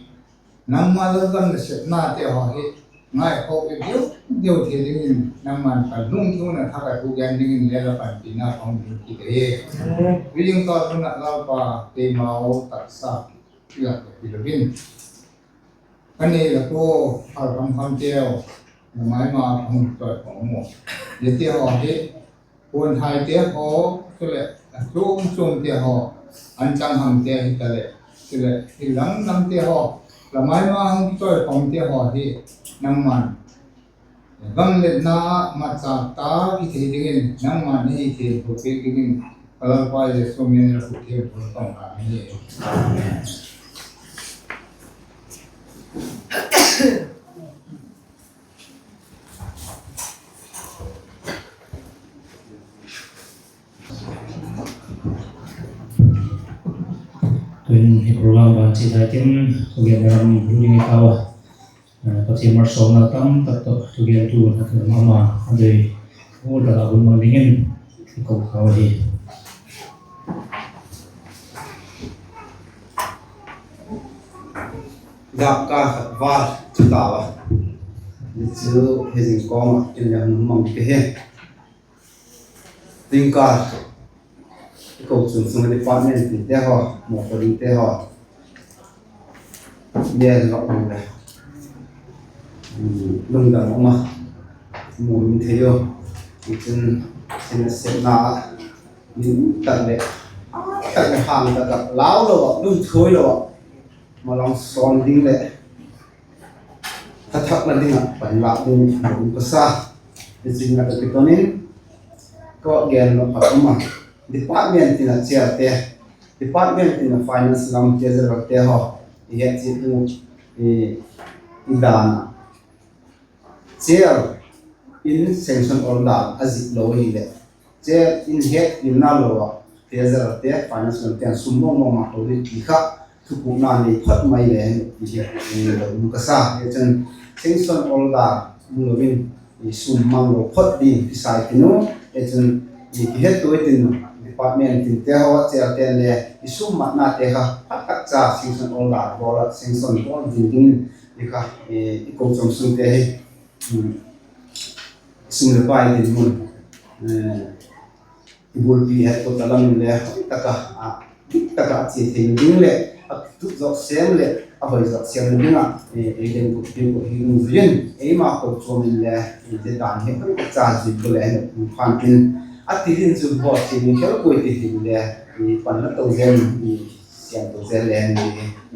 nangma lalgam nasepnate haw hi ngaikhawk le deu deu thei dingin nangma'n ka lungthim a thak a thu gen dingin le la panpina ka hung ding kit ahi. Reading ka hun a Lalpa keimau taksa i lak ka ti lo in, ka nei la ko, phal kham khamteu, na mai ma ka hung chawi khawm u. Zia ti haw hi, puanthaite haw, chuleh a chuam chuamte haw, an chang hamte hitaleh, chuleh hi lam lamte haw, la mai ma hung chawi khawmte haw hi, nangma'n gam letna ah matchâk tak i thei dingin, nangma'n na hi thei tho piak dingin, ka Lalpa Jesu min in la khut thiam tun tawng ka hi. Amen. Tuin hi program ban chia lai tin, thugen ram lu ding i kau a. Pathian malsawmna tam tak tawh thugentu na ka ma ma a dei, ul tak a hun mang dingin i ko kau ahi. Dâk kâl khat val chu tau a, ni chu hi zing kawm ah kin le hun mang ka hi. Zingkal i kochuam sung department tinte haw, mawpuakte haw, mi a lak um le, lungdam um a, mu um thei u. Tichun, thina sepna ah, min tak leh, tak leh hang tak ah lau lo ah, lungthuai lo ah, malang sawn ding leh, tha thakna ding ah panlâk ding a um ka sa. Tichun, a tak kiton in, ka gen lo khat um a, department tin a chairte, department tin a finance lam, treasurerte haw, i het chiat ding uh, i dan ah, chair in sanction order a zik lo hileh, chair in het inna lo ah, treasurerte, finance lamte'n sum mawng mawng mang lo ding ti kha, thupukna nei phot mai le hen ti hi, lo um ka sa. Tichun, sanction order um lo in, sum mang lo phot ding kisai tin u. Tichun, kihettua tin, department tinte haw, chairte'n le i sum matnate kha pha tak cha sanction order bawl ah, sanction bawl ding ding, i kha, i kochuam sungte hi, sum leh pai dinmun, i bulpi headquarter lam in le hoi tak a, dik tak a a chia thei ding leh, a tup zawk sêm leh a hoi zawk sêm ding ah, ei den bulpi ko hi dungzui in, eima kochuam in le, zia dan hi hoi tak cha zui ko le hen um khan tin, a ti ding chu bawl thei ding khel puai ti hin le, pan la to zel, siam to zel le hen,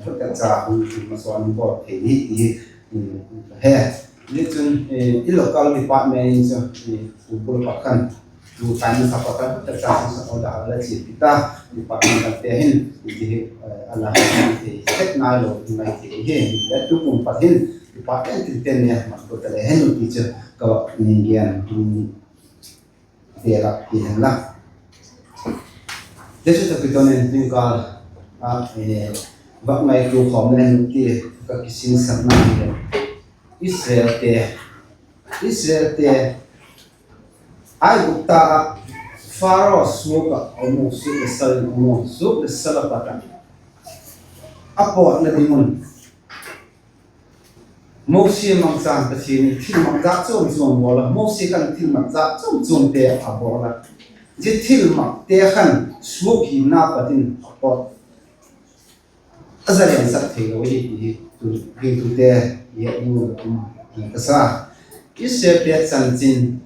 hoi tak cha hun masawm bawl thei hi ti hi, he. Tichun, i local department in chu, i pupul pakhat, tu time sa pakhat, tak tak sa order la chia kit a, department te hin, i ti hi, a la thei het nai lo, i mai thei hi, le tu kum pat hin, department tin ten ne, mat ko ta le hen ti chu, ka va ni gen, te la ti hen la. Jesu tak kiton in zingkal a, va ngaitua khawm le hen ti, ka kisingsakna hi le. Israelte, Israelte, Aigupta ah, Pharaoh suak ah a um u, suak le sal in a um u, suak le sal a pat ah, a pawtna ding un, Mosi mangchan Pathian in thilmak jat chuam chuam bawl a, Mosi khan thilmak jat chuam chuamte a bawl a, zia thilmakte khan suak hina pat in a pawt a, zalen sak theilo hi ti hi, tu, gingtute, i a mu um ka sa. Israelte chanchin,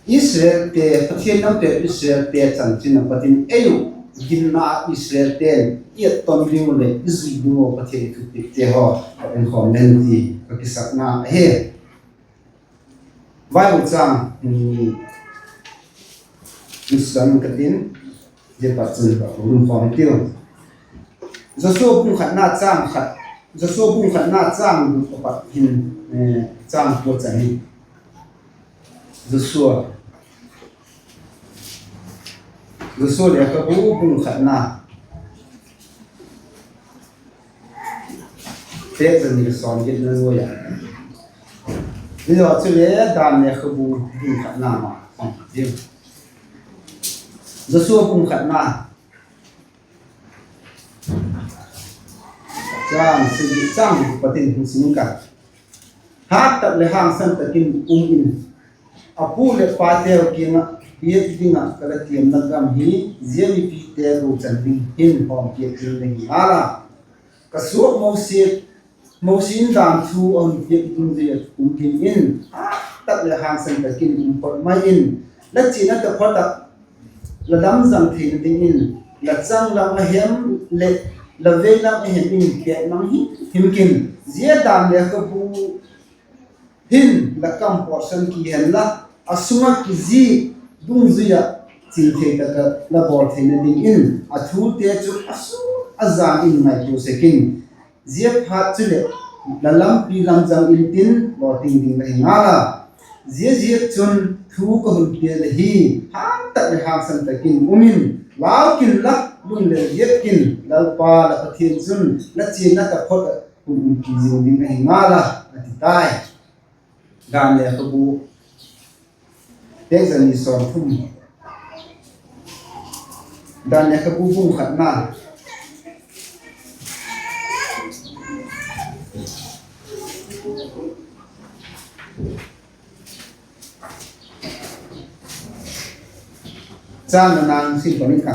Israelte, Pathian namte Israelte chanchin a pat in ei u, ginna Israelte'n i etton ding uh leh i zui ding uh Pathian thupite haw, en khawm len ti ka kisakna ahi. Bible chang, Israel ka tin, zia pat chun ka um khawm tiu. Joshua bung khatna chang khat, Joshua bung khatna châng guk a pat hin, eh, châng kua chan hi. Joshua, Joshua lekhabu bung khatna, page za ni leh sawmgiatna nuai a. Zia chule Dan lekhabu bung khatna ma, Joshua bung khatna, châng sagi, châng guk a pat in hung sim ing ka. Hât tak leh hangsan tak in um in, a pu leh pateu kiang ah, 'Piak ding ah ka la tiamna gam hi zia mipite gochan ding hin hawm piak ding la hi ngal a. Ka suak Mosi, Mosi in dan thu a hun piak dungzui ah um dingin, hât tak leh hangsan tak in um phot mai in, la chiana taphot ah la lamzang theina dingin, la changlam a hem leh la veilam a hem in pêk mang him him kin. Zia Dan lekhabu hin la kam pawtsan ki hen la, a sung ah kizik dungzui ah chingthei tak ah la bawl theina dingin, a thute chu a sûn a jan in ngaitua sek in. Ziaphat chuleh la lampi lamzang intin lawting ding la hi ngal a. Ziaziakchun, thu ka hun pia la hi, hât tak leh hangsan tak in um in, lau kin la, lunglel giat kin, Lalpa la Pathian chun la chiana taphot ah hun umpi zing ding ahi ngal a, a ti tai. Dan lekhabu, page za ni sawmthum, Dan lekhabu bung khatna, châng nga nang sim pang in ka.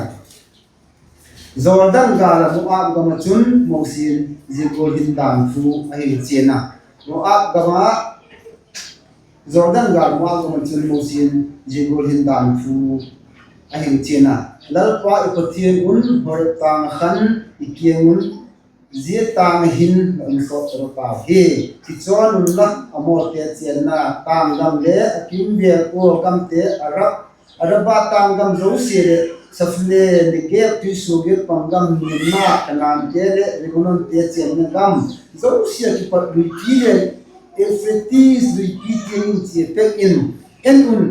Jordan gâl ah Moab gam ah chun Mosi in zia gual hin dan thu a hin chian a. Moab gam ah, Jordan gâl Moab gam ah chun Mosi in zia gual hin dan thu a hin chian a: Lalpa i Pathian un Horeb tâng ah khan i kiang un, zia tâng ah hin la um sawt talo tau hi. Kichawn unla, Amorte chênna tâng gam le a kim vêl ua gamte, Arab, Araba tâng gam zosia leh Saf leh Negeb tuisuagiak pang gam niamna, Kanaante leh Lebanonte chênna gam zosia kipat luipi leh Euphrates luipi tiang in chia pek in, en un,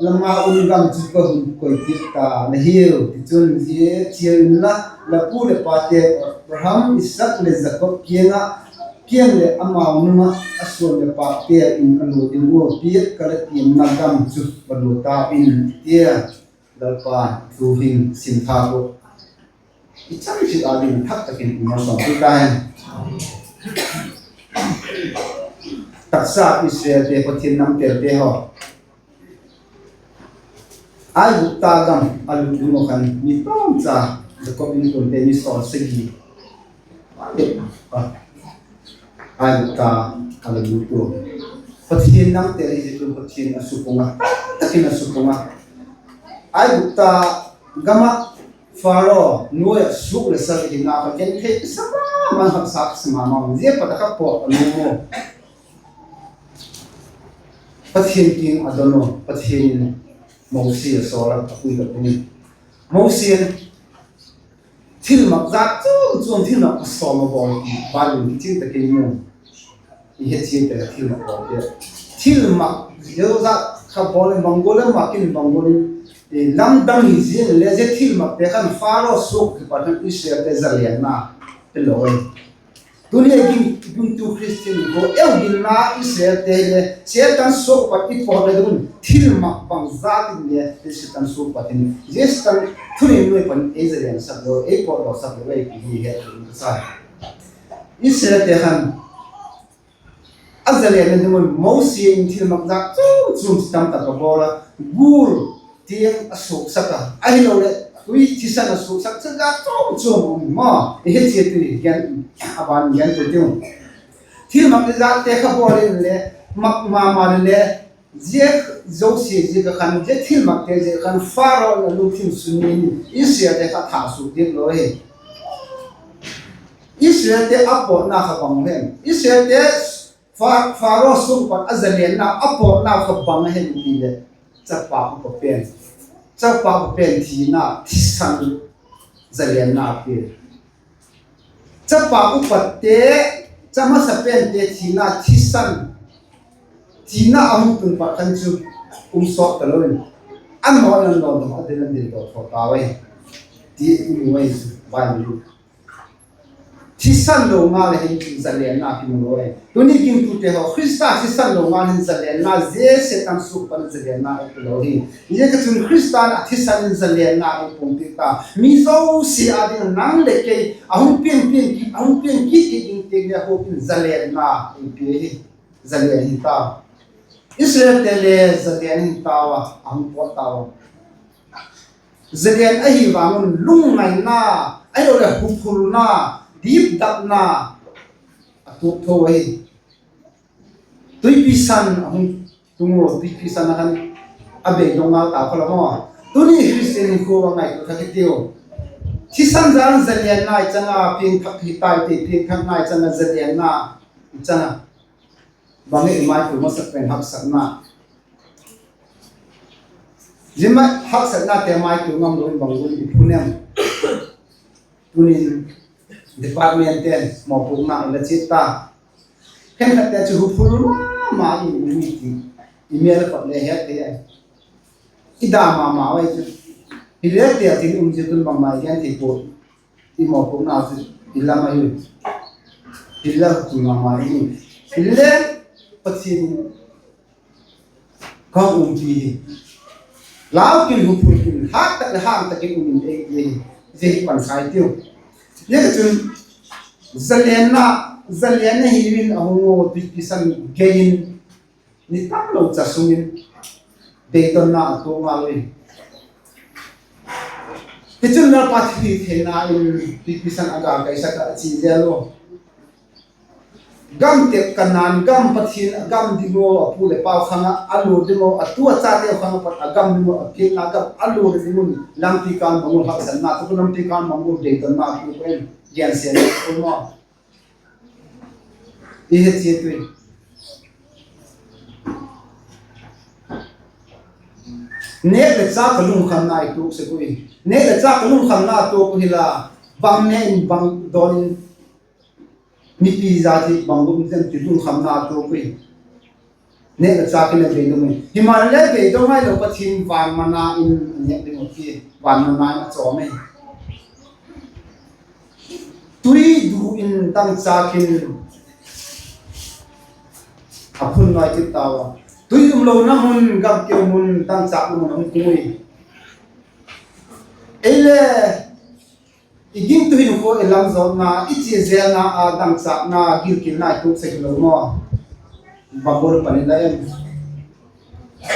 la ma un gam chu ka hun koipiak ta la hiu. Tichun, zia chia unla, la pu leh pate Abraham, Isaak leh Jakob kiang ah, kiang leh amau nung ah a suan leh pâkte in a lua ding ua piak ka la tiamna gam chu va lua tau in, tia Lalpa thu hin sim thâk uh. I chan chit a ding thak tak in i malsawmpi ta hen. Taksa Israelte, Pathian namtelte haw, Aigupta gam a lut ding uh khan mi tawmcha, Jakob inkuante mi sawmsagi, Aigupta a la lut ua, Pathian namte hi zia chu Pathian a supung a, tak tak in a supung a. Aigupta gam ah Pharaoh nuai ah suak leh sak hina kha genthei sa ma ma, haksa sa ma ma, zia pat a kha pawt a nuam u. Pathian kiang a don u, Pathian in Mosi a sawl a, a pui ka pui. Mosi in thilmak jat chuam chuam, thilmak a sawm a bawl ti Bible in kichian tak in mu. I he chian te thilmak bawlte, thilmak zia jat kha bawl in bang gual in mak in, bang gual in, lamdang hi ziang le zia thilmakte khan Pharaoh suak kipat in Israelte zalenna pe lo ahi. Tuni a gingtu Christian ko eu ginna Israelte le Satan suak pat i pawt le dun thilmak bang jat in le Satan suak pat in, zia Satan thuneina nuai pan ei zalensak lo, ei pawtdawsak lo ahi ti hi het ding ka sa. Israelte khan a zalenna ding un Mosi in thilmak jat chuam chuam chi tam tak a bawl a, gul tiang a suaksak a, ahiloleh tui thisan a suaksak, chi jat chuam chuam um ma, i he chiat u, a ban gen tu ding. Thilmak jatte kha bawl in le, mak ma ma le, zia zosia ziak a khan, zia thilmakte ziak a khan Pharaoh in a lungthim sung in Israelte kha thasuk diak lo hi. Israelte a pawtna kha bang hem? Israelte Pha-, Pharaoh suak pat a zalenna a pawtna kha bang a hem ti leh, chapa upa pen, chapa upa pen thina, thisan zalenna ti. Chapa upatte Cha masa pente thina, thisan, thina a hung tun pat khan chu um sawt talo in, a nawn a nawn dong a dil a dil daw tho tau ahi, ti i mu ahi chu Bible in. Thisan lo ngal a hin zalenna kimu lo ahi. Tuni gingtute haw, Khrista thisan lo ngal hin zalenna, zia Setan suak pan zalenna ei pe lo hi. Ziaziakchun Khrista'n a thisan in zalenna ei puang piak ta. Mi zosia â ding a nang leh kei a hung piang piang kit, a hung piang kit kit ding tiang le a huap in zalenna ei pia hi. Zalen hi ta. Israelte le zalen hi tau a, a hung pawt tau a. Zalen ahi vang un lungngaina, ahiloleh huphurna, dipdakna a tuak tho ahi. Tuipi san a hung tung ua, tuipi san a khan a beidong ngal ta kha lo maw. Tuni Christian hinkhua a ngaitua thak i tiu. Thisan zan zalenna i chang a, piangthak hi tai ti, piangthakna i chang a zalenna i chang a. Bang e i maitua masak pen haksatna. Zia ma haksatnate maitua ngam lo in bang gual i phu nem. Tunin department ten mawpuakna i la chiat ta. Khenkhatte chu huphur ma ma i um i ti, i mêl khot le het thei ahi. I da ma ma ahi chu. Hile tia tin um zia tun bangma i gen thei pua. I mawpuakna chu i lam ahi. Hile huphur ma ma i um. Hile Pathian in ka umpi hi. Lau kin, huphur kin, hât tak leh hât tak in um in ei ti ahi. Zia hi pankhai tiu. Ziaziakchun zalenna, zalenna hi in a hung u, tuipi san gei in, ni tamlo cha sung in, beidonna a tuak ngal ui. Tichun Lalpa thilhitheina in tuipi san a ga kaisak a, a chia zel u. Gam tep Kanaan gam, Pathian a gam ding ua a pu leh pau khang ah a lût ding ua, a tu a chateu khang ah pat a gam ding ua, a piakna gam a lût ding un lampi kân bang ua haksatna, tu lampi kân bang ua beidonna a tuak ui, gensiatna a tuak ui maw. I he chiat ui. Nêk leh châk ka lungkhamna i tuak sek ui. Nêk leh châk ka lungkhamna tuak u hi la, bang ne in bang dawn in mipi zat hi bang gual in ti lungkhamna tuak ui. Nêk leh châk in a beidong ui. Himaleh beidong ngai lo Pathian van mana in a nêk ding uh ti, van mana in a chawm ahi. Tui du in dangchâk in a phun ngai kit tau a. Tui umlona mun, gam keu mun, dangchâkna mun a hung tung ui. Ei le i gingtu hinkhua i lam zawtna, i chia zelna a dangchâkna, gilkilna i tuak sek hilo maw. Bang gual pan i la em?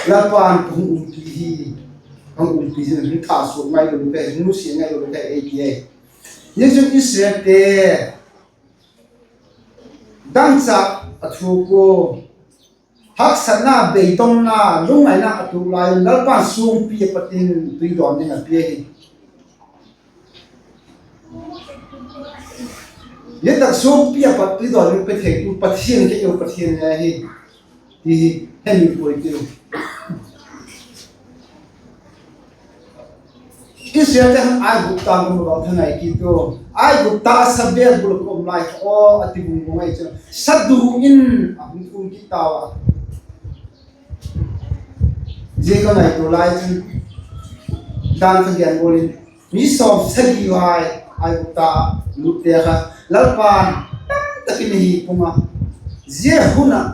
Lalpa'n ka hung umpi hi, ka hung umpi hi, hung thasuak ngailo ka hi, hung nusia ngailo ka hi ei ti ahi. Ziaziakchun Israelte dangchâk a thuak ua, haksatna, beidongna, lungngaina a tuak lai in Lalpa'n suangpi a pat in tui dawn ding a pia hi. Zia tak suangpi a pat tui dawn ding pe thei tu Pathian kei u Pathian le hi, ti hi hemi puai tiu. Israelte khan Aigupta gam ah bang tha ngai kit u. Aigupta a sa bêl bul a um lai kha aw a ti vung vung ahi chu, sa du in a hung thum kit tau a. Zia ka ngaitua lai chun, dan ka gen gual in, mi sawmsagi vai Aigupta lutte kha Lalpa'n tam tak in a hi pung a. Zia hun ah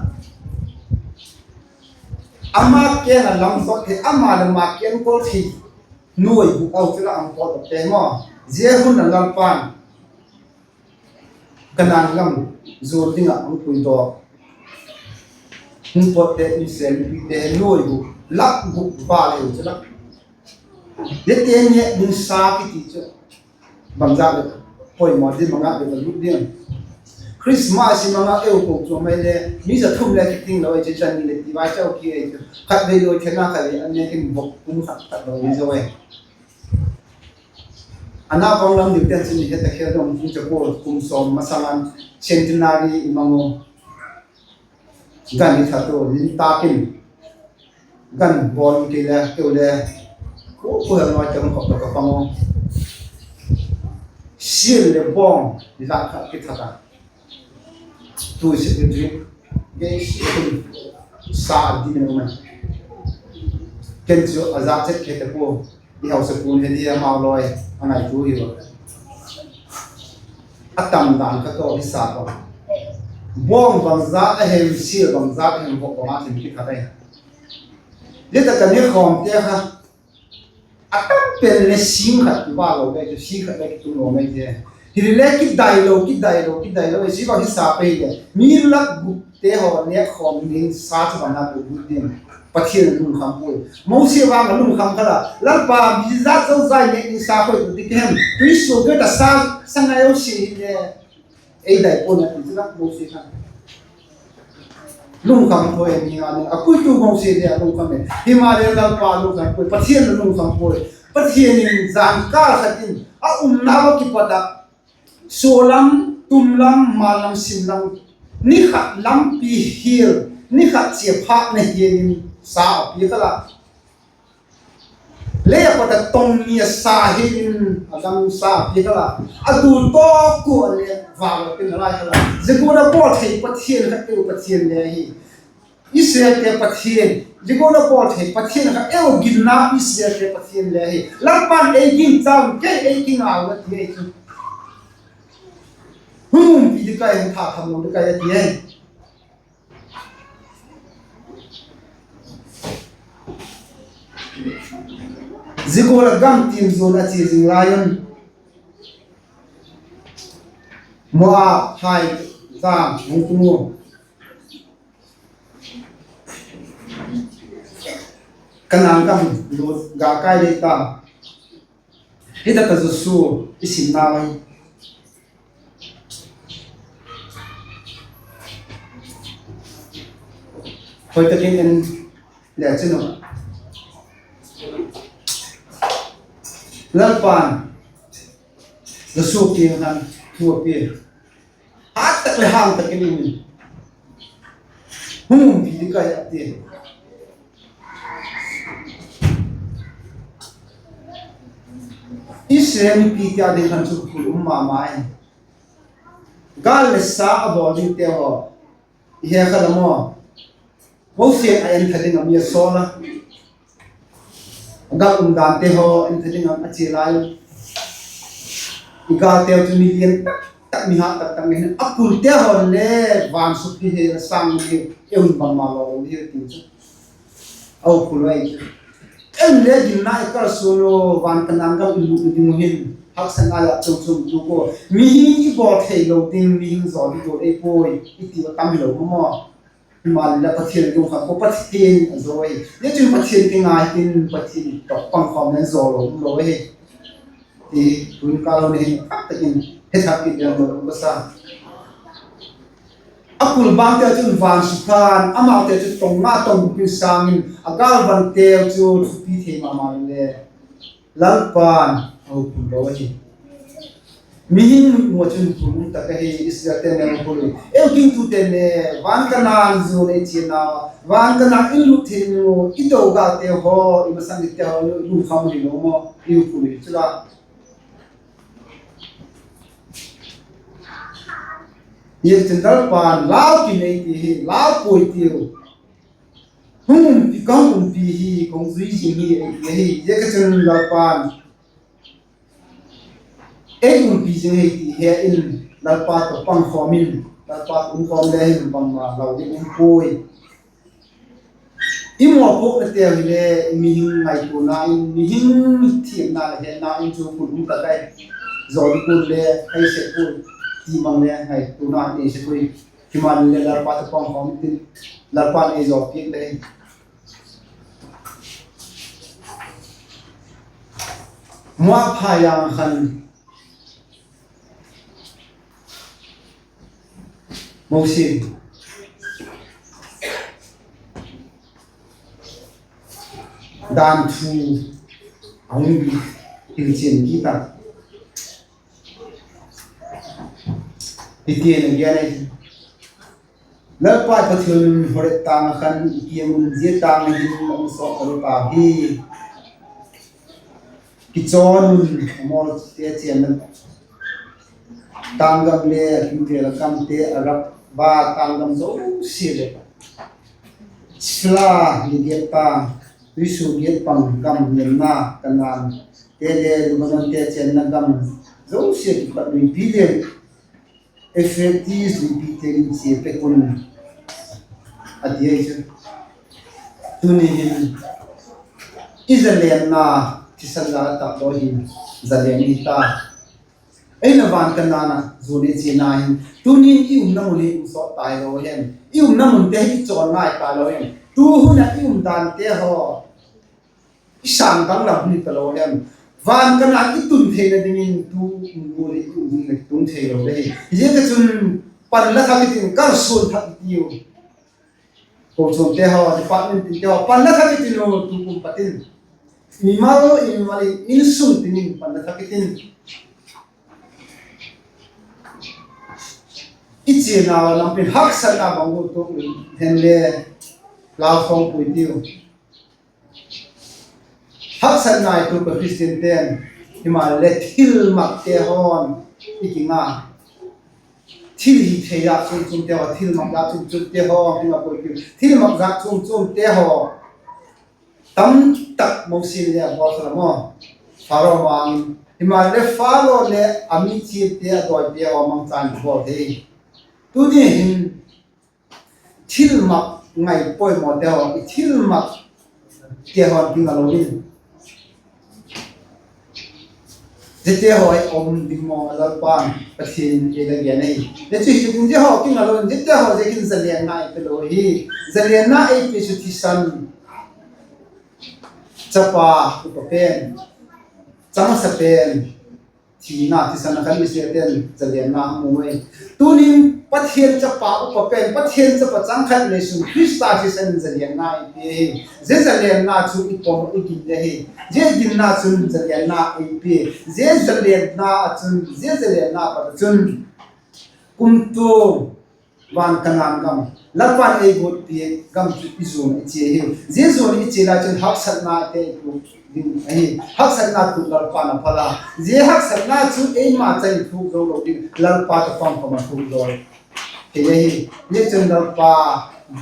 ama keng a lam sawt thei, ama leh ama keng kol thei nuai buk au chu la am pawt te maw. Zia hun a Lalpa'n Kanaan gam zuan ding ah hung puidawk, hung pawtte, Israel mipite nuai buk, lak buk val ahiu chu la. Ziate nêk ding sa kiti chu bangzat leh poimaw ding, bangzat leh ka lut ding. Christmas i mang a eu ko chu mai le mi za thum le kiting lo ahi chu, zani leh ti vai chau ki ahi chu, khatvei lo thena kha le a nêk in bawk kum khat khat lo hi zo e. A naupang lam dingte'n chun i het a, khel dong chun cha kua kum sawm masang an centenary i mang u. Gan i that u, lim tâk in gan bawl kei le keu le, khu khu hel noi te hung khop tak a pang u. Sial leh bawng i zat kha kithat a. Tui sek in chu, kei si in sa a din a um a. Ken chu a zak chet kei ta pua, i hausapu'n he dia mau lawi a ngaitua hi a. A tam dan kha tawh i sa a. Bawng bangzat a hem, sil bangzat a hem, vok bang a hem kit kha tai. Zia tak a ni khawmte kha a tam pen le sing khat i va lo dai chu, sing khat le kitung lo mai te. Hile le kidai lo, kidai lo, kidai lo, zia bang hi sa pei le mi lak gupte haw nêk khawm ding sa chu bang a pu bu ding. Pathian a lungkham puai. Mosi vang a lungkham kha la, Lalpa, mi zat zozai nêk ding sa khoi tu ti ke hem, tuisuak tu ta sa, sa ngai lo si hi le. Ei dai pua'n a ti chu la Mosi kha. Lungkham puai, mi nga ni a puitu Mosi le a lungkham e. Himaleh Lalpa lungkham puai, Pathian a lungkham puai. Pathian in zan kâl khat in a umnau a kipat ah, sualam, tumlam, mallam, simlam, ni khat lampi hial, ni khat chia phâkna hial in sa a pia kha la. Lei a pat a tong ni a sa hial in a dam sa a pia kha la. A du tawk ua le vâk a pin a lai kha la. Zia gual a bawl thei Pathian kha eu Pathian le ahi. Israelte Pathian, zia gual a bawl thei Pathian kha eu ginna Israelte Pathian le ahi. Lalpa'n ei gingcha un, kei ei kinga un a ti ahi chu. Hun umpi ding ka hi, tha tham lo ding ka hi a ti ahi. Zia gual a gamtin zuan a chia zing lai un, Moab hai zang hung tung u. Kanaan gam lut ga kai dei ta. Hi tak a Joshua i simnau hi hoi tak in en le chin u. Lalpa'n Joshua kiang khan thu a pia. Hat tak leh hang tak in um in, hung umpi ding ka hi a ti. Israel mipite â ding khan chu khul um ma ma hi. Gâl leh sa a bawl dingte haw i he kha la maw. Mosi'n a entha ding a mi a sawl a, gâl umdante haw entha ding a a chia lai. I gâlteu chu mi lian tak tak, mi hat tak tak ni hin, a kulte haw le van suk hi he la sâng hi, ei un bangma lo hi ti chu. Au khul ai chu. Ei le ginna i kalsuan u, van Kanaan gam i lut ding u hin, haksatna ah chun chun tu ko. Mihing i bawl theilo ding, mihing zaw hi tu ei puai i ti a tam hilo maw. Himaleh Pathian lungkham ko, Pathian a zaw ahi. Zia chun Pathian kingai tin, Pathian tawh pangkhawm leng zaw lo um lo ahi. Ti tun kâl ni hin tak tak in he thak kit ding lo ka sa. A kulbangte chun van sukhan, amaute chu tong nga tong guk in sâng in, a gâlvante chu thupi thei ma ma le, Lalpa'n a hukhum lo ahi. Mihing mu chun hukhum um tak ahi, Israelte le hukhum lo. Eu gingtute le, van Kanaan zuan ei chianau, van Kanaan i lut thei u, i do gâlte haw, i masang nite haw, i lungkham hilo maw, i hukhum hi chu la. Zia chun Lalpa'n lau kin ei ti hi, lau puai tiu. Hung umpi, ka hung umpi hi, ka hung zui zing hi ei ti ahi. Zia ka chun Lalpa'n ei umpi zing hi ti he in, Lalpa tawh pangkhawm in, Lalpa tawh um khawm le hin bangma lau ding um puai. I mawpuaknateu hile mihing ngaituana in, mihing thiamna leh hetna in chu khul um tak ai. Zaw ding kun le, ei sek kun, ti mang le ngaituana in ei sek ui. Himaleh Lalpa tawh pangkhawm intin, Lalpa'n ei zaw piak le hi. Moab phai ah khan Mosi dan thu a hung hilchian kit a, hiti'n a gen ahi. Lalpa Pathian in Horeb tâng ah khan i kiang un zia tâng ah hin la um sawt ka lo tau hi. Kichawn un, Amolte chênna Tâng gam le a kivêl a gamte, Araba tâng gam zosia leh, Sela leh giat tâng, tuisuagiat pang gam nêmna Kanaan te le Lebanon te chênna gam zosia kipat luipi le Euphrates luipi te in chia pek un, a ti ahi chu. Tuni hin i zalenna thisan la tak lo hin zalen i ta. Ei na van Kanaan a zuan i chiana hin, tunin i umna mun hi um sawt tai lo hem? I umna munte hi i chawn ngai tai lo hem? Tu hun a i umdante haw i sângdang lam hun hi ta lo hem? Van Kanaan i tun theina dingin tu hun hi i um ding le tung thei lo le hi. Ziate chun pan la thak i tin, kalsuan thak i tiu. Kochuamte haw, department tinte haw, pan la thak i tin u, tu kum pat in. Mimal, mimal in, insung tin in pan la thak i tin. I chiana lampi haksatna bang gual tuak hen le, lau thawm pui tiu. Haksatna i tuak a Khristiante'n, himaleh thilmakte haw'n i kinga. Thil hi thei a chuam chuamte haw, thilmak a chuam chuamte haw kinga puai tiu. Thilmak a chuam chuamte haw tamtak Mosi le a bawl kha la maw, Pharaoh ma-âng in. Himaleh Pharaoh leh a mi chiate, a dawite haw mangchan bawl thei. Tuni hin thilmak ngai poimawte haw, i thilmakte haw kinga lo in, ziate haw i um ding maw, Lalpa'n Pathian ei la gen ahi. Zia chu hi ding, zia haw kinga lo in, ziate haw ziakin zalen ngai pe lo hi. Zalenna ei pia chu thisan, chapa, upa pen, chang masa pen, thina, thisan a khan Israelte'n zalenna a mu ahi. Tunin Pathian chapa upa pen, Pathian chapa chang khat neisun Khrista thisan in zalenna ei pia hi. Zia zalenna chu i pom i gin le hi. Zia ginna chun zalenna ei pia. Zia zalenna ah chun, zia zalenna pat ah chun kumtuang van Kanaan gam, Lalpa'n ei guat piak gam chu i zuan i chia hi. Zia zuan i chia lai chun haksatnate i tuak ding ahi. Haksatna tuak Lalpa'n a phal a, zia haksatna chu eima chan in thuk zo lo ding, Lalpa tawh pang pang a thuk zo thei ahi. Zia chun Lalpa,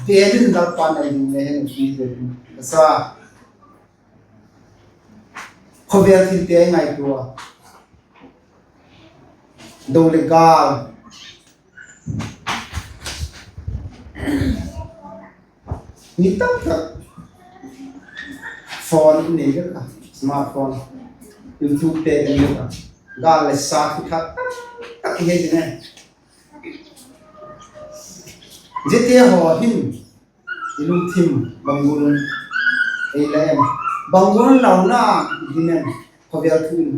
bel in Lalpa nai ding le hen ti ding ka sa. Khawvel thilte i ngaitua, do le gâl, mi tam tak phone i nei vek a, smartphone, YouTube te i nei vek a, gâl le sa thu thak tak tak i he ding e. Ziate haw hin i lungthim bang gual ei la em? Bang gual launa i dim em khawvel thu in?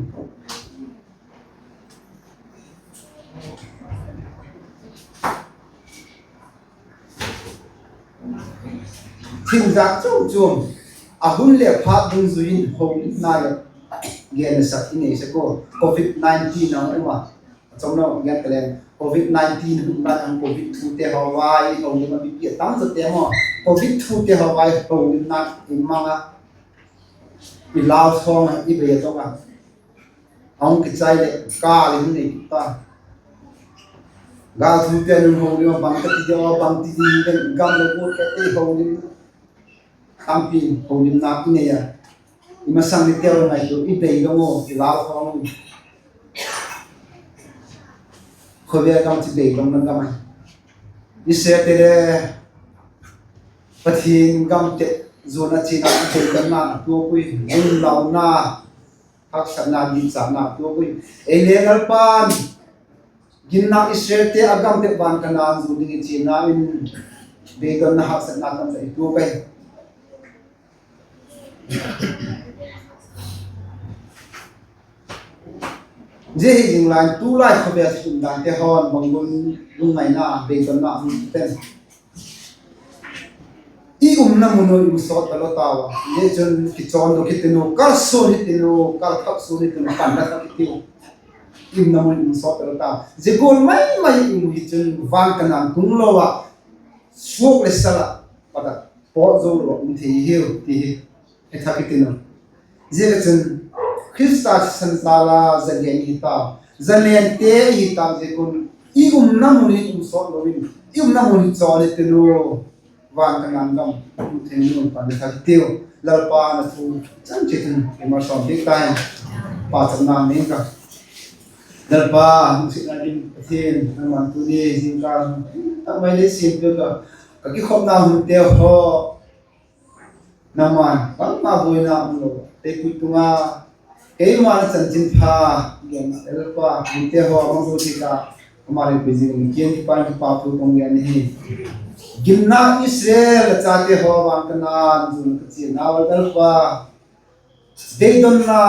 Thil zak chuam chuam, a hun leh phat dungzui in holimna leh gennasak i nei sek ua, covid nineteen a um a, a chawmna gen ta leng, covid nineteen hun lai a covid thute haw vai holim a, mipi a tam zate maw, covid thute haw vai holimna i mang a, i lau thawng a, i bei a dong a, a hung kichai leh gâl i hun nei kit ta. Gâl thute nun holim a, bang ka ti deu a, bang ti ding, gam leh gual kete holim, tampi holimna i nei a, i masang niteu ngaitua, i beidong u, i lau thawng u. Khawvel gam chu beidongna gam ahi. Israelte le Pathian gam tawh zuan a chiana, beidongna a tuak ui, lunlauna, haksatna, ginchatna a tuak ui. Ei le Lalpa'n ginna Israelte a gam tawh van Kanaan zuan ding i chiana in, beidongna haksatna tamtak i tuak ahi. Zia hi zing lai in tulai khawvel thil um dante haw'n bang gual lungngaina, beidongna um pen? I umna mun u i um sawt talo tau a, zia chun kichawndok hitiu, kalsuan hitiu, kalthak suan hitiu, pan la thak hitiu. I umna mun i um sawt talo tau. Zia gual mai mai i um hi chun van Kanaan tung lo ah, suak leh sal ah, pat ah, pawt zo lo ah um thei hiu ti hi i thak hitiu. Ziaziakchun Khrista thisan jal a zalen hi tau. Zalênte i hi tâk ziak un, i umna mun hi um sawt lo in, i umna mun hi chawl i tin u. Van Kanaan gam um thei ding un pan i thak hitiu. Lalpa'n a thu chan chiat in ei malsawm piak ta hen. Pachatna nei ing ka. Lalpa, hung sitna ding Pathian, nangma'n tuni zingkal tak mai lei siamtu ka, ka kikhopna hunte haw, nangma'n bangma buaina um lo, teipui tung a, keima na chanchinpha genna Lalpa, hunte haw mang lo ti ka, ama lei pui zing kiang kipan kipakthu kong gen ahi. Ginna Israel a chate haw Van Kanaan zuan ka chianau a Lalpa, beidonna,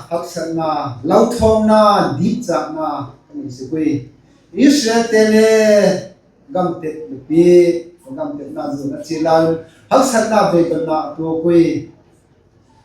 haksatna, lauthawmna, dikchâkna ka nei sek ui. Israelte le gamtep le pi, gamtepna zuan a chia lai, haksatna, beidonna a tuak ui.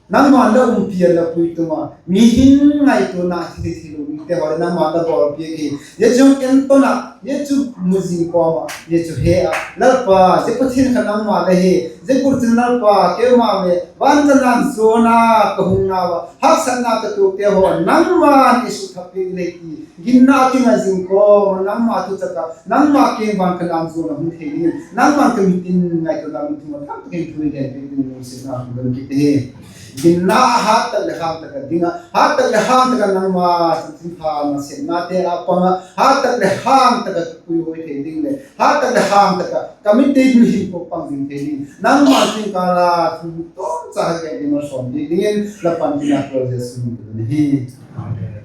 Nangma'n la umpi a, la pui tung a, mihing ngaituana thil thil um te haw leh nangma'n la bawlpiak hi. Zia chu en ton a, zia chu mu zing kawm a, zia chu he a, Lalpa, zia Pathian kha nangma la hi. Zia gual chun Lalpa, keima le Van Kanaan zuan a ka hung nau a, haksatna ka tuakte haw nangma'n ei sukthak piak le ti, ginna kinga zing kawm a, nangma thuchak a, nangma kiang Van Kanaan zuan a hung thei dingin nangma'n ka mitin ngaituana lungthim a thak takin thu i gen piak dingin lungsiatna hung don kit hi. Ginna a hat tak leh hang tak a ding a, hat tak leh hang tak a nangma chanchinpha nasepnate a pang a, hat tak leh hang tak a ka puihuai thei ding leh hat tak leh hang tak a ka mit tei ding, hinkhua pang ding thei ding, nangma zingkal a thu tawmcha gen ding malsawm piak dingin la panpina Lalpa Jesu min in ka don ahi. Amen.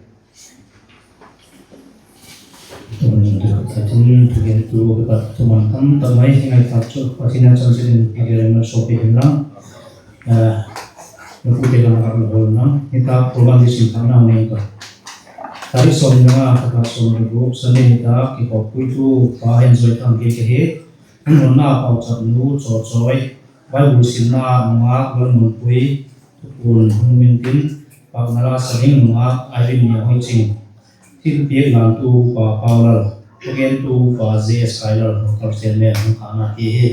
Thugentu ka thuman tam tak mai hi ngai tak chu Pathian a chang chen in a gel malsawm piak hen lang. Nupute lam ka hol na, nitâk program hi sim thâkna nei ka. Tarik sawm nga, thakhat sawm le guk, Sunday nitâk, kikhawmpuitu pa Henzoithang Gate ka hi. Honna pauchapnu Chawchawi, Bible simna nungak Lalmunpui, thupuan hung mintin, pâkna la sa ding nungak Irene Nianghoiching, thilpiak lantu pa Paulal, thugentu pa J S Kailal, local chairman hung khâkna ti hi.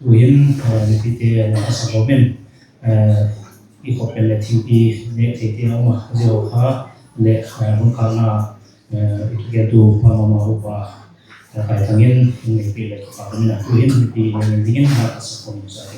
Tu'hin mipite la ka sa kawm in, i khawp pen leh thingpi nêk thei ti a um a, zia kha leh hung khâkna i thugentu pa mama upa Kaithang in hung neipi leh kipak um in a, tu'hin mipi nêk dingin la ka sa kawm sa hi.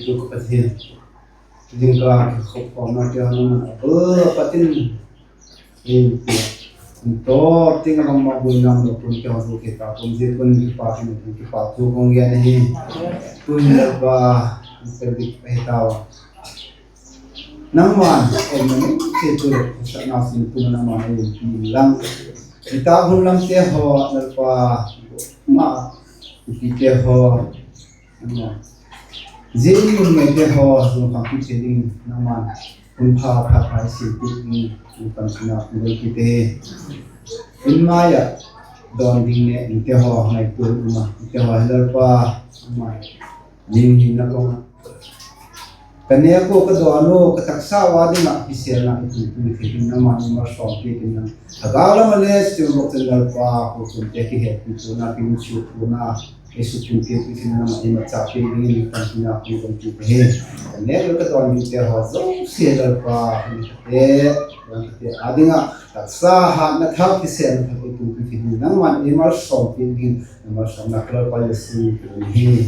Tu ka Pathian, zingkal kikhopkhawmna te haw nangma'n a bul a pat in ei pia, hun tawp tiang ah bangma buaina umlo pua'n kihou zo kei ta pua'n, zia pua'n kipak in, kipakthu ka hung gen ahi. Tu'hin Lalpa, ka dik ahi tau a, nangma'n ei man in theitu leh thasakna sin tu nangma'n ei umpi inlang, nitâk hun lamte haw Lalpa, ma, ipite haw, zia i um ngaite haw zung kham kit thei dingin nangma'n hun pha pha pha ei siampiak dingin, hun pan sina hun doi kit te hi. In mai ah dawn ding ne inte haw ngaitua um a, inte haw hi Lalpa, ama, ning hi na kong a, ka nêk ua ka dawn u ka taksa ua ding ah kiselna i tuntu thei dingin nangma'n ei malsawm piak inlang, thagau lam ah le still bawk chun Lalpa, kochuamte kihepituana, kimusuaktuana, ei sukpumpiak thei dingin nangma'n ei machâk piak dingin hun pan sina hun doi kit te hi. Ka nêk leh ka dawn dingte haw zosia Lalpa, hun khat te, hun khat te â ding ah taksa hatna thak, kiselna thak ei tuntu thei dingin nangma'n ei malsawm piak dingin, na malsawmna ka Lalpa Jesu min in ka don hi.